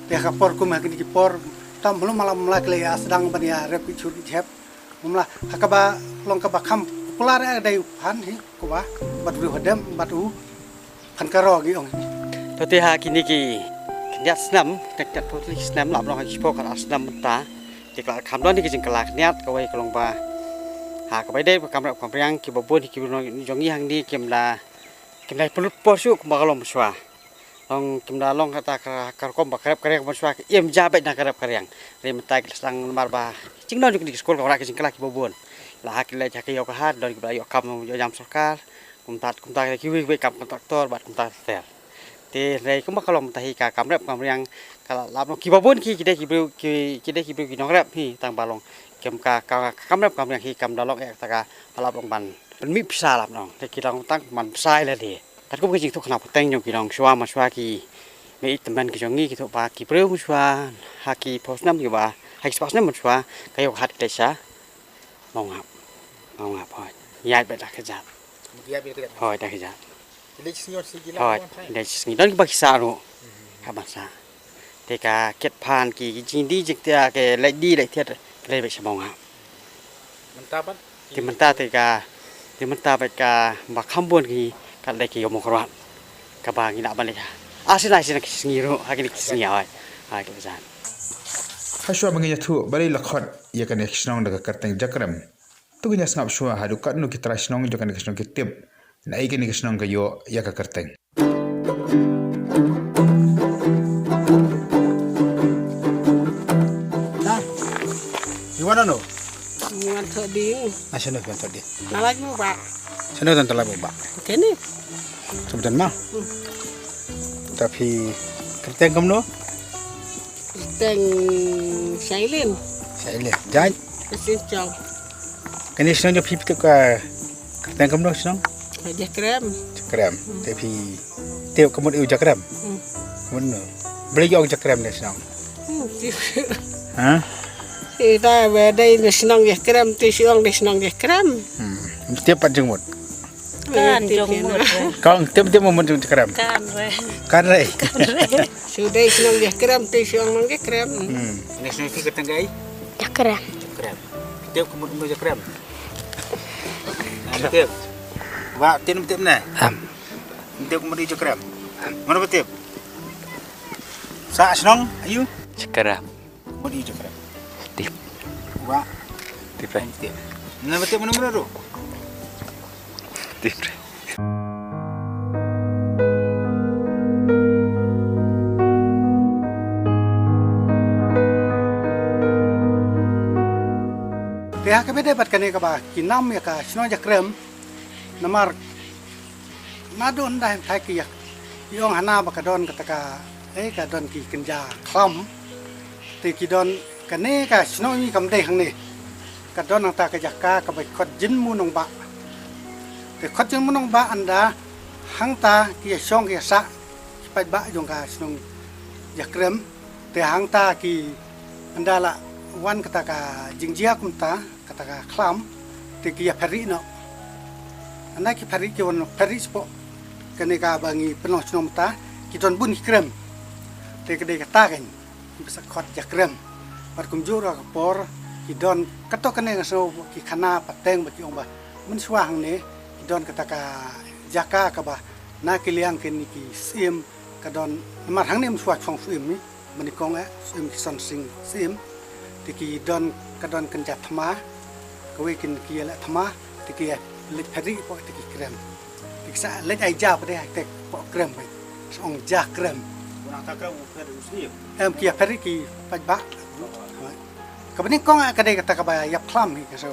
Te ha ka por kum ha kine ki por tam hlu mala mala ki la ïa sdang ban ïarep ki chur ki jhep. Mala ha kaba long kaba kham popular eh dei u phan hi kuba bad u hadem bad u phan karo ki ong. To te ha kine ki khyndiat snem, khyndiat phew tylli ki snem, lap long ha ki shiphew khatar snem mynta. Te ka la kham don hi ki jingkylla khyndiat, kawei ka long ba ha kaba ïadei bad ka kam rep ka kam riang, kiba bun hi kiba nong jong ngi hangne kim da, kim da pynlut por shuh kumba ka long mynshuwa. Long kim da long kata ka, ka rukom ba ka rep ka riang mynshuwa ka im ja beit na ka rep ka riang. Hynrei mynta ki la sdang namar ba jingdon jong kine ki skul ka wanrah ki jingkylla kiba bun. La ha ki leit ha ka ïew ka hat, don kiba la ïoh kam ïoh jam sorkar. Kumta, kumta kiwei kiwei kam kontraktor bad kumta ter. Te hynrei kumba ka long mynta hi ka kam rep kam riang ka la lap long kiba bun ki, ki dei ki briew ki, ki dei ki briew ki nongrep hi tang ba long kem ka, ka, ka kam rep kam riang hi kam da long eh kata ka ba lap long ban pynmih pisa lap long. Te ki long tang man pisa ïa lade. Katkum ka jingthoh khana pateng jong ki nongshuwa mynshuwa ki mei tymmen ki jong ngi ki thoh ba ki briew mynshuwa ha ki phew snem kiba, ha ki spah snem mynshuwa ka ïew ka hat ki dei sha Mawngap. Mawngap hooid. Ïaid beit da ka kjat. Ïaid beit da ka kjat. Hooid da ka kjat. Ki leit sngi sngi ki la. Hooid, wan thai. Leit sngi don kiba ki sah ruh. Mhm. Ka ban sah. Te ka kit phan ki, ki jingdie jingtiar ki leit die leit tiar ki leit beit sha Mawngap. Mynta pat? Te mynta te ka, te mynta beit kaba kham bun ki, ka leit ki ïa Mawkyrwat. Kaba ngi lah ban leit ha. Arsien arsien ki sngi ruh, ha kine ki sngi hooid. Ha ki la jan. Hashwa ba ngin ïathuh balei la khot ïa kane ka shnong da ka kyrteng Jakrem. To ngin ïa sngap shuwa haduh katno ki trai shnong jong kane ka shnong ki tip. Na ei kane ka shnong ka ïoh ïa ka kyrteng. Ïa wan ano? Ïa wan thoh ding. Na shano ïa wan thoh ding? Na laj mo ba. Shano tan ta laj mo ba? Kene. Tum tan ma. Hmm. Ta phi kyrteng kumno? Kyrteng Shailin. Shailin. Jait? Ka Shin Chong. Kane shnong jong phi phi tip ka kyrteng kumno shnong? Ka Jakrem. Jakrem. Hmm. Te phi Tip ka mut ïa u Jakrem. Hmm. Ka mut no. Balei ki ong Jakrem ne shnong? Hmm, tip. Ha? Ita ba dei ne shnong Jakrem, te shnong dei shnong Jakrem. Hmm. Tip pat jingmut. Kan tip jong ïa mut na. Kong tip tip mut jong Jakrem. Kan re. Kan re. Kan re. Shu dei shnong Jakrem, te shnong Jakrem. Hmm. Ini shnong ïa ka tang kai? Jakrem. Jakrem. Tip ka mut ïa u Jakrem. Tip. Wa tip tip ne? Am. Tip ka mut ïa u Jakrem. Mano ba tip? Sa shnong aïu? Jakrem. Mut ïa u Jakrem. Tip. Wa. Tip re. Tip. Mano ba tip mano mano tu? Tip re. Te ha kaba dei bad kane kaba ki nam ïa ka shnong Jakrem. Namar naduh ynda hynthai ki ïa, ki ong hana ba ka don kata ka, eh, ka don ki kynja khlam. Te ki don kane ka shnong ïa kam dei hangne. Ka don hangta ka jaka kaba khot Jynmu Nongbah. Te khot Jynmu Nongbah ynda hangta ki ïa shong ki ïa sah ki paidbah jong ka shnong Jakrem. Te hangta ki ynda la wan kata ka jingjia kumta, kata ka khlam, te ki ïa phet rieh noh. Ynda ki phet rieh ki wan phet rieh shapoh kane kaba ngi pynlong shnong mynta, ki don bun ki krem. Te ka dei kata kein ba sa khot Jakrem. Bad kumjuh ruh ha ka por ki don kato kane nga sngew ki khana pateng ba ki ong ba mynshuwa hangne ki don kata ka jaka kaba na ki liang kine ki syiem ka don, namar hangne mynshuwa chong syiem ni. Mane kong eh, syiem ki son sing syiem. Te ki don, ka don kynja thma. Kawei kin ki ïa leh thma. Te ki ïa leit phet rieh hapoh te ki krem. Te ki sa leit ai ja pat te hapoh krem pat. Sa ong ja krem. Em ki ïa phet rieh ki paidbah. Kaba nyngkong eh ka dei kata kaba ïap khlam hi ka sa.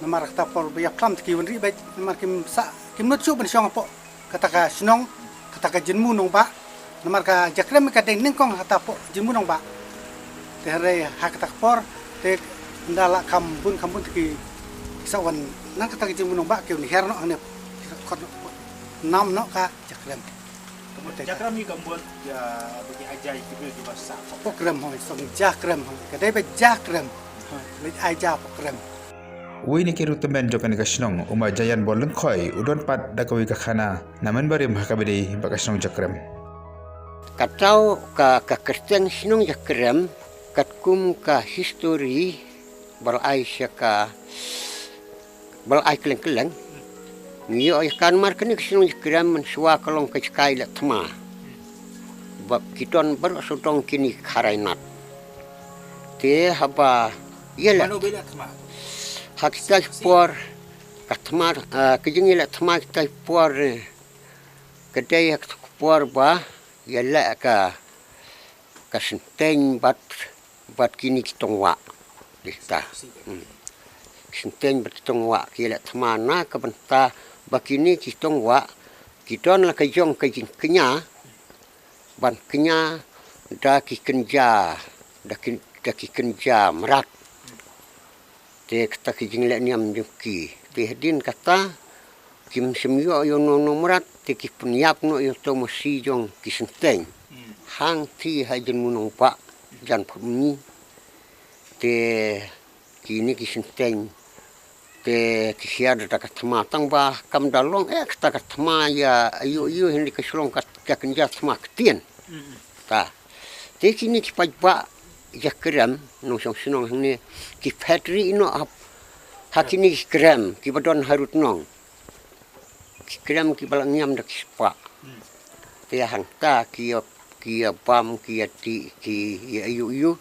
Namar kata por ba ïap khlam te ki wan rieh beit namar kim sa, kim nud shuh ban shong hapoh kata ka shnong, kata ka Jynmu Nongbah. Namar ka Jakrem ka dei nyngkong ha kata hapoh Jynmu Nongbah. Te hynrei ha kata ka por te ynda la kham bun kham bun te ki, ki sa wan na kata ka Jynmu Nongbah ki wan hiar noh hangne, ki sa khot noh, nam noh ka Jakrem. Ka mut Jakrem hi ka mut ïa ba ki ai ja ïa ki briew kiba sah hapoh krem hoi, song Jakrem hoi. Ka dei ba Jakrem hoi, leit ai ja hapoh krem. Uwei na ki riewtymmen jong kane ka shnong, u Ma Jaïan Borlyngkhoi, u don pat da kawei ka khana na Mynbarim ha kaba ïadei bad ka shnong Jakrem. Ka daw ka, ka kyrteng shnong Jakrem katkum ka history ba la ai sha ka, ba la ai kylleng kylleng. Ngi ïoh ïa ka namar kane ka shnong Jakrem mynshuwa ka long ka jaka ïaleh thma. Ba ki don baroh sawdong kine ki kharainat. Te haba ïaleh, mano ba ïaleh thma? Ha kita ki por ka thma, ah, ka jingïaleh thma kita ki por, eh, ka dei ha kita ki por ba ïaleh ka, ka synteng bad, bad kine ki tongwah. Kita. Hmm. Synteng bad ki tongwah ki ïaleh thma na ka bynta ba kine ki tongwah ki don la ka jong ka jingkñia ban kñia da ki kynja, da ki, da ki kynja mrad. Te kata ki jingleh niam jong ki. Te hadien kata kim shym ïoh ïa uno uno mrad, te ki pynïap noh ïa uto u masi jong ki synteng. Hmm. Hangtei ha Jynmu Nongbah, Jan Phutmi. Te kine ki synteng te ki hiar da ka thma tang ba kam da long eh kata ka thma ïa aïu aïu, hynrei ka shu long ka, ka kynja thma ktien. Hmm. Ta. Te kine ki paidbah Jakrem, nongshong shnong hangne, ki phet rieh noh hap, ha kine ki krem, kiba don harud nong. Ki krem kiba la ngiam da ki spah. Hmm. Te hangta ki ïa, ki ïa bam, ki ïa tih, ki ïa aïu aïu.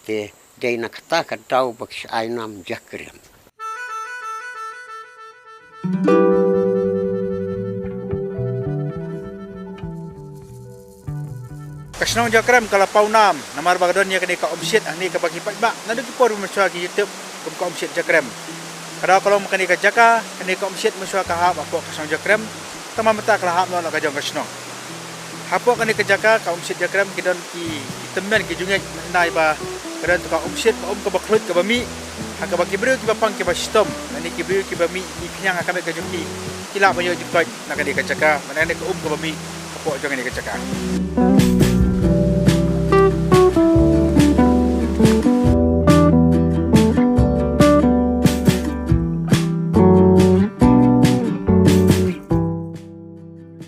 Te dei na kata ka daw ba ki sa ai nam Jakrem. Ka shnong Jakrem ka la paw nam namar ba ka don ïa kane ka umshied hangne kaba ki paidbah naduh ki por mynshuwa ki ïatip kum ka umshied Jakrem. Ka daw ka long ba kane ka jaka, kane ka umshied mynshuwa ka hap hapoh ka shnong Jakrem, tangba mynta ka la hap noh na ka jong ka shnong. Hapoh kane ka jaka ka umshied Jakrem ki don ki, ki tymmen ki jingngeit, mynta ba ka don ka umshied ba um kaba khluit kaba mih, ha kaba ki briew kiba pang kiba shitom lane ki briew kiba mih ki khñiang ha ka met ka jong ki. Ki lah ban ïoh jingkoit na kane ka jaka, bad na kane ka um kaba mih hapoh jong kane ka jaka.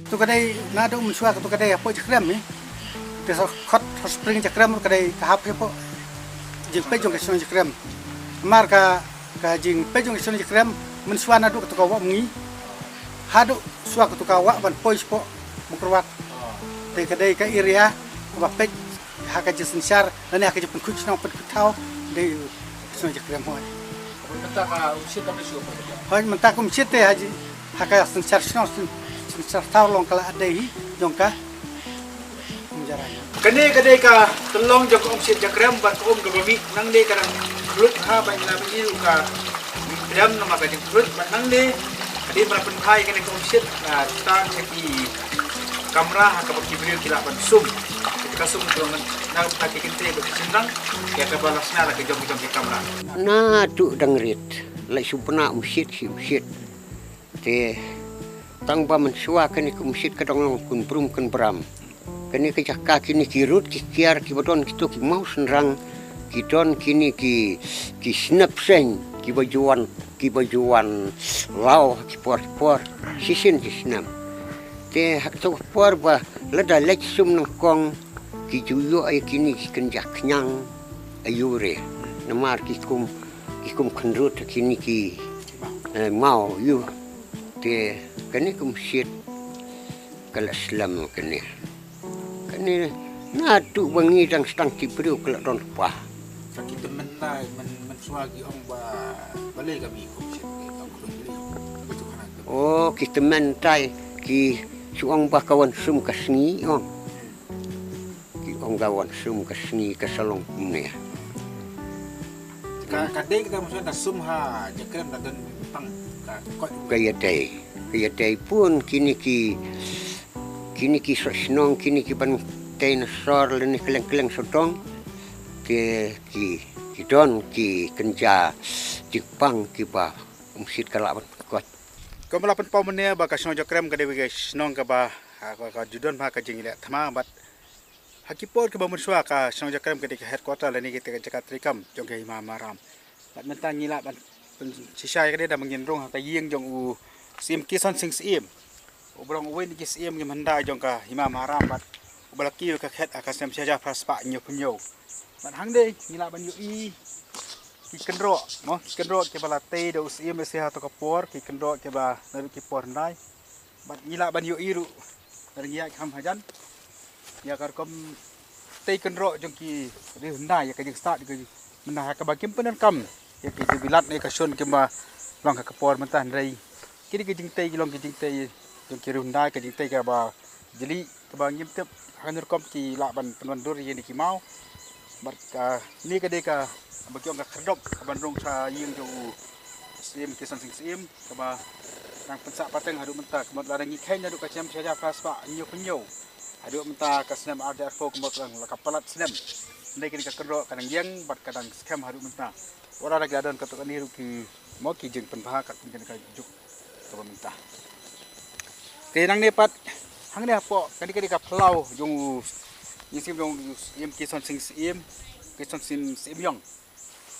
To ka dei naduh mynshuwa, to ka dei hapoh Jakrem, eh. Te sa khot hot spring Jakrem ka dei ka hap hapoh jingpeit jong ka shnong Jakrem. Namar ka, ka jingpeit jong ka shnong Jakrem mynshuwa naduh ka to ka Wah Mngi haduh shuwa ka to ka wah ban poi shapoh Mawkyrwat. Te ka dei ka area kaba peit ha ka jingsynshar lane ha ka jingpynkhuid shnong pynkhuid thaw, dei ka shnong Jakrem hoi. Mynta ka umshit ka mynshuwa. Hoi, mynta ka umshit te ha ji, ha ka synshar shnong, syn-, synshar thaw long ka la dei hi jong ka Kane ka dei ka tyllong jong ka umshit Jakrem bad ka um kaba mih. Nangne ka dang khluit ha, bad ngi la ïohi ruh ka mih trem namar ka jingkhluit. Bad nangne ka dei ban pynphai kane ka umshit, ah, tang ïa ki kamra ha kaba ki briew ki lah ban sum. Kita ka sum ka long na ka bynta ki kynthei bad ki shynrang, ïa kaba la shna la ka jong ka jong ki kamra. Naduh dang rit la shu bna umshit shi umshit. Te tang ba mynshuwa kane ka umshit ka dang long kynbrum kynbram. Kane ka jaka, kine ki rud ki kiar kiba don kito ki maw shynrang, ki don kine ki, ki snep seng kiba ju wan, kiba ju wan law ha ki por ki por, shisien ki snem. Te ha kato ka por ba lada leit sum nyngkong ki ju ïoh ïa kine ki kynja khñiang aiu re. Namar ki kum, ki kum khynrut kine ki, eh, maw ïu. Te kane ka umshit ka la slem kane. Kane naduh ba ngi dang sdang ti briew ka la don kpa. Ka ki tymmen tai, men, mynshuwa ki ong ba balei ka mih ka umshit, ka khluit balei. Ka tu khana. Oh, ki tymmen tai ki shu ong ba ka wan sum ka sngi ong. Ki ong ka wan sum ka sngi ka sa long kumne. Ka, ka dei kita mynshuwa da sum ha Jakrem da don pang ka kot. Ka ïadei, ka ïadei bun kine ki, kine ki soh shnong, kine ki ban tei na sor lane kylleng kylleng sawdong. Te ki, ki don ki kynja jingpang kiba umshit ka lah ban kot. Kumba la pynpaw mynne ba ka shnong Jakrem ka dei ka shnong kaba, ha, ka, ka ju don ha ka jingleh thma bad ha ki por kiba mynshuwa ka shnong Jakrem ka dei ka headquarter lane ka dei ka jaka treikam jong ka Hima Maharam. Bad mynta ngi lah ban pynshisha ïa kane da ba ngin rung ha ka ïing jong u Syiem Kison Sing Syiem. Uba long uwei na ki syiem ki hyndai jong ka Hima Maharam bad uba la kiew ïa ka khet ha ka snem shi hajar phra spah hynñiew phew hynñiew. Bad hangne ngi lah ban ïohi ki kynroh, mo, ki kynroh kiba la tei da u syiem ïa shi ha to ka por, ki kynroh kiba naduh ki por hyndai. Bad ngi lah ban ïohi ruh, lada ngi ïaid kham hajan, ïa ka rukom tei kynroh jong ki riew hyndai, ïa ka jingstad, ïa ka jing, mynta ha kaba kim pyndonkam ïa ki jingbilat ne ka shon kiba long ha ka por mynta, hynrei kine ki jingtei ki long ki jingtei jong ki riew hyndai, ka jingtei kaba jylliew, kaba ngim tip ha kane rukom ki lah ban pynwandur ïa kine ki maw. Bad kane ka dei kaba ki ong ka khyrdop kaban rung sha ïing jong u Syiem Kison Sing Syiem, kaba dang pynsah pateng haduh mynta, ka mut lada ngi kheiñ naduh ka snem shi hajar phra spah hynñiew phew hynñiew haduh mynta ka snem ar hajar arphew, ka mut la ka palat snem. Hynrei kane ka kynroh ka dang ïeng bad ka dang skhem haduh mynta. Wat la ki la don katto katne ruh ki, mo, ki jingpynbha katkum kane ka juk kaba mynta. Te nangne pat, hangne hapoh, kane ka dei ka phyllaw jong u Syiem, jong u Syiem Kison Sing Syiem, Kison Sing Syiem Ïong.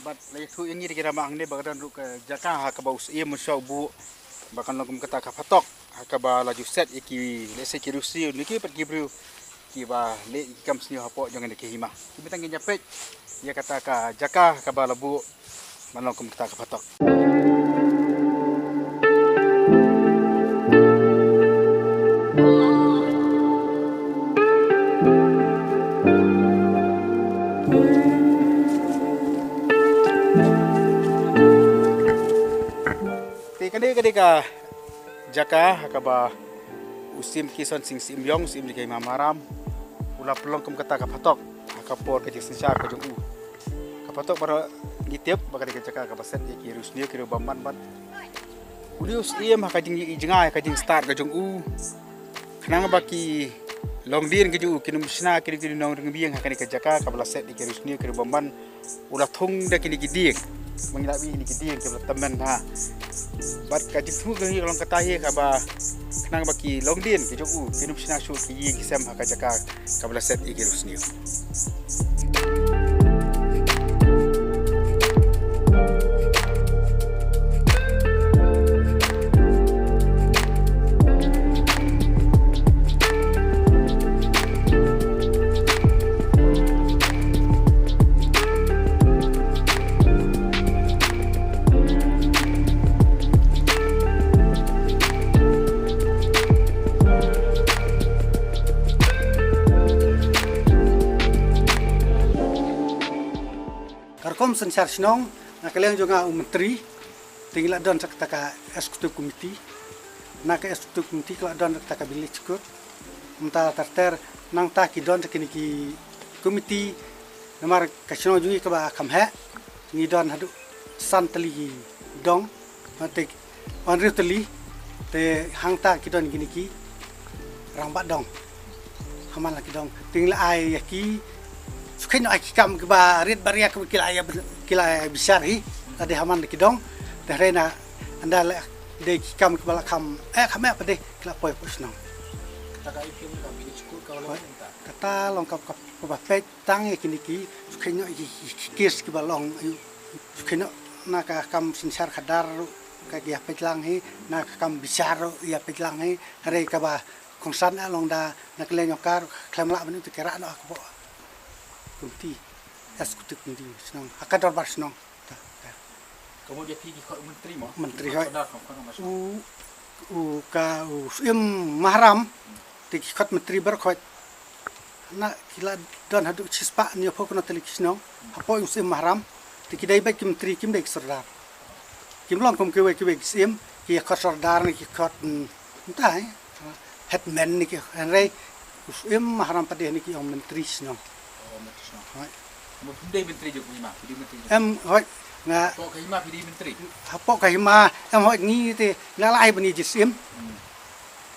Bad la ïathuh ïa ngi da ki rangbah hangne ba ka don ruh ka jaka ha kaba u Syiem mynshuwa u buh ba kan long kum kata ka phatok, ha kaba la ju set ïa ki, lehse ki riewsniew ne ki pat ki briew kiba leh ïa ki kam sniew hapoh jong kane ka hima. Te mynta ngin ïa peit ïa kata ka jaka ha kaba la buh ban long kum kata ka phatok. Te kane ka dei ka jaka ha kaba u Syiem Kison Sing Syiem Ïong, Syiem jong ka Hima Maharam, u la pynlong kum kata ka phatok ha ka por ka jingsynshar ka jong u. Ka phatok baroh ngi tip ba ka dei ka jaka kaba set ïa ki riewsniew ki riewbymman bad une u Syiem ha ka jing, jngai ha ka jingstad ka jong u, khnang ba ki longdien ki jong u, ki nongshna, ki, ki nongryngbiang ha kane ka jaka kaba la set ïa ki riewsniew ki riewbymman, u la thung da kine ki dieng. Ba ngi la ïohi ïa kine ki dieng kiba la tymmen ha. Bad ka jingthmu ka ngi ka long kata hi kaba khnang ba ki longdien ki jong u kin ym shna shuh ki ïing ki sem ha ka jaka kaba la set ïa ki riewsniew. Ka rukom synshar shnong, na ka liang jong nga u Myntri, te ngi la don sa kata ka executive committee. Na ka executive committee ka la don sa kata ka village court. Mynta ter ter nangta ki don sa kine ki committee, namar ka shnong jong ngi kaba kham heh, ngi don haduh san tylli ki dong. Te hynriew tylli, te hangta ki don kine ki rangbah dong. Ha man la ki dong, te ngi la ai ïa ki, shu kheiñ noh ai ki kam kiba rit ba ria kiba ki la ai, ki la ai bishar hi. Lada ha man la ki dong, te hynrei na ynda la dei ki kam kiba la kham, eh, kham eh pat de ki la poi hapoh shnong. Kata ka I P M ka village court ka long mynta. Kata long ka, ka, kaba peit tang ïa kine ki, shu kheiñ noh ïa ki, ki, ki case kiba long, ïa, shu kheiñ noh na ka kam synshar khadar ruh ka ïa peit lang hi, na ka kam bishar ruh ïa peit lang hi, hynrei kaba kongsan eh long da na ka liang jong ka ruh khlem lah ban ïoh te ki rah noh ha ka pok committee, executive committee shnong, ha ka dorbar shnong. Ta, ta. Ka mut ïa phi ki khot u Myntri mo? Myntri hoi. Sordar kham khot ma shnong. U, u ka, u Syiem Maharam, te ki khot Myntri baroh khot. Na ki la don haduh shispah hynñiewphew khyndai tylli ki shnong hapoh u Syiem Maharam. Te ki dei beit ki Myntri, kim dei ki Sordar. Kim long kum kiwei kiwei ki Syiem, ki khot Sordar ne ki khot, mm, mynta, eh, headman ne ki, hynrei u Syiem Maharam pat de ne ki ong Myntri shnong. Oh, Myntri shnong. Hoi. Mo phi dei Myntri jong ka hima, phi dei Myntri jong. Em, hoi, nga. Hapoh ka hima phi dei Myntri. Hapoh ka hima, em, hoi, ngi te, nga la ai ban ïa ji Syiem. Hmm.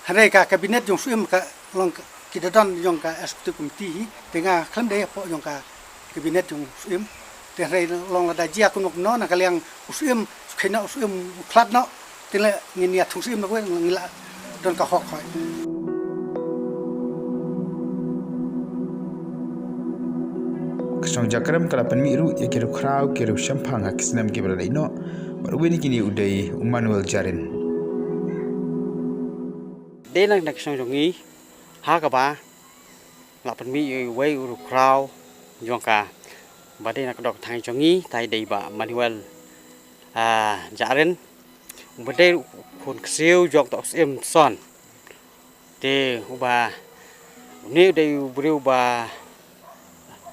Hynrei ka cabinet jong u Syiem ka long ka, ki da don jong ka executive committee hi, te nga khlem dei hapoh jong ka cabinet jong u Syiem. Te hynrei long lada jia kumno kumno na ka liang u Syiem, shu kheiñ noh u Syiem u khlad noh, te leh ngin ïa thung Syiem na kawei ngi la don ka hok hoi. Ka shnong Jakrem ka la pynmih ruh ïa ki riewkhraw ki riewshemphang ha ki snem kiba la dei noh, bad uwei na kine u dei u Manuel Jarin. Dei na ka shnong jong ngi, ha kaba la pynmih ïa uwei u riewkhraw jong ka, ba dei na ka dok thang jong ngi, tai dei Bah Manuel, ah, Jarin, uba dei u khun ksiew jong uta u Syiem Son. Te uba, une u dei u briew ba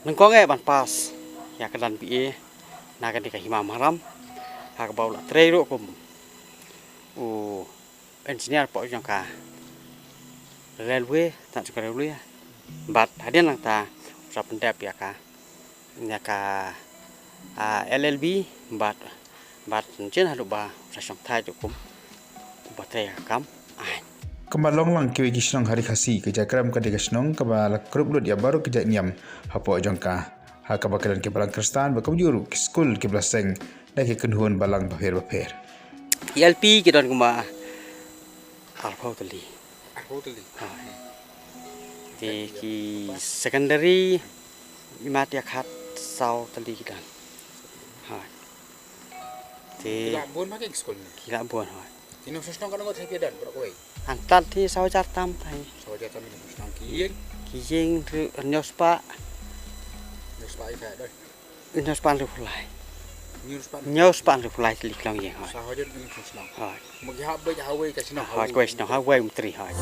nyngkong eh ban pass ïa ka dan B A na kane ka hima Maharam, ha kaba u la trei ruh kum u engineer hapoh jong ka railway, tang jong ka railway. Bad hadien nangta u sa pyndep ïa ka, ïa ka, ah, L L B, bad, bad jin haduh ba u sa shong thait kum uba trei ïa ka kam aiñ. Kumba long lang kiwei ki shnong ha Ri Khasi, ka Jakrem ka dei ka shnong kaba la krup lut ïa baroh ki jait niam hapoh jong ka. Ha kaba ki don ki balang Khristan, bad kumjuh ruh ki skul kiba la seng da ki kynhun balang bapher bapher. Ki L P ki don kumba arphew tylli. Arphew tylli. Ha. Te ki secondary, imat ïa khatsaw tylli ki don. Ha. Te ki la bun ma ki skul ne? Ki la bun, ha. Ki nongshong shnong katno ngut hi ki don, baroh kawei? Hangta te saw hajar tam tai. Saw hajar tam ki nongshong shnong. Ki ïing? Ki ïing te hynñiew spah. Hynñiew spah ïa ka don. Hynñiew spah hynriewphew lai. Hynñiew spah. Hynñiew spah hynriewphew lai tylli ki long ïing, hoi. Saw hajar ki nongshong shnong. Hoi. Ma ki hap beit ha kawei ka shnong. Hoi, kawei shnong, ha kawei Myntri, hoi.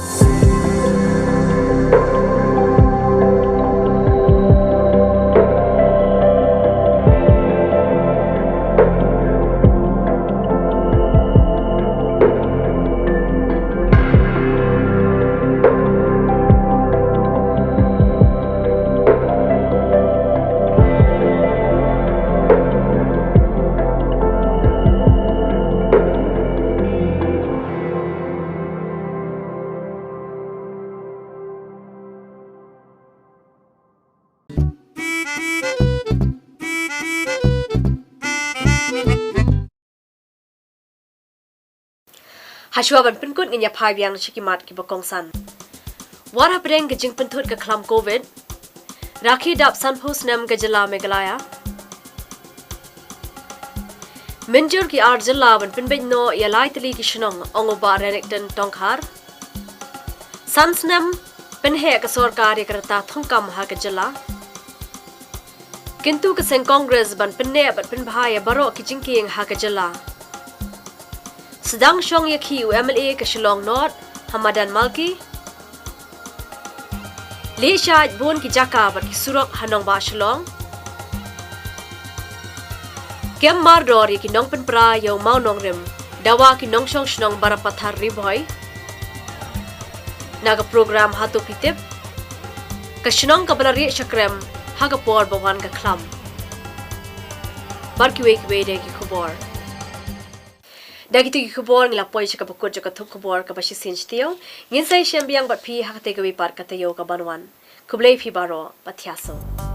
Hashwa ban pynkut ngin ïa phai biang sha ki mat kiba kongsan. Wat hapdeng ka jingpynthut ka khlam Covid, rakhe dap sanphew snem ka jylla Meghalaya. Mynjur ki ar jylla ban pynbeit noh ïa lai tylli ki shnong, ong u Bah Renikton Tongkhar. San snem pynheh ka sorkar ïa ka rta thongkam ha ka jylla. Kyntu ka seng Congress ban pynneh bad pynbha ïa baroh ki jingkieng ha ka jylla. Sdang shong ïakhih u M L A ka Shillong North ha madan Malki. Leh shaid bun ki jaka bad ki surok ha nongbah Shillong. Kem mardor ïa ki nongpynpra ïa u mawnongrim, dawa ki nongshong shnong Barapathar Ri Bhoi. Na ka program Hato Phi Tip, ka shnong kaba la rieh shakrem ha ka por ba wan ka khlam. Bad kiwei kiwei de ki khubor. Da kito ki khubor ngi la poi sha kaba kut jong ka thup khubor kaba shisien shatei. Ngin sa ïashem biang bad phi ha katei kawei pat ka taïew kaban wan. Khublei phi baroh, bad thiah suk.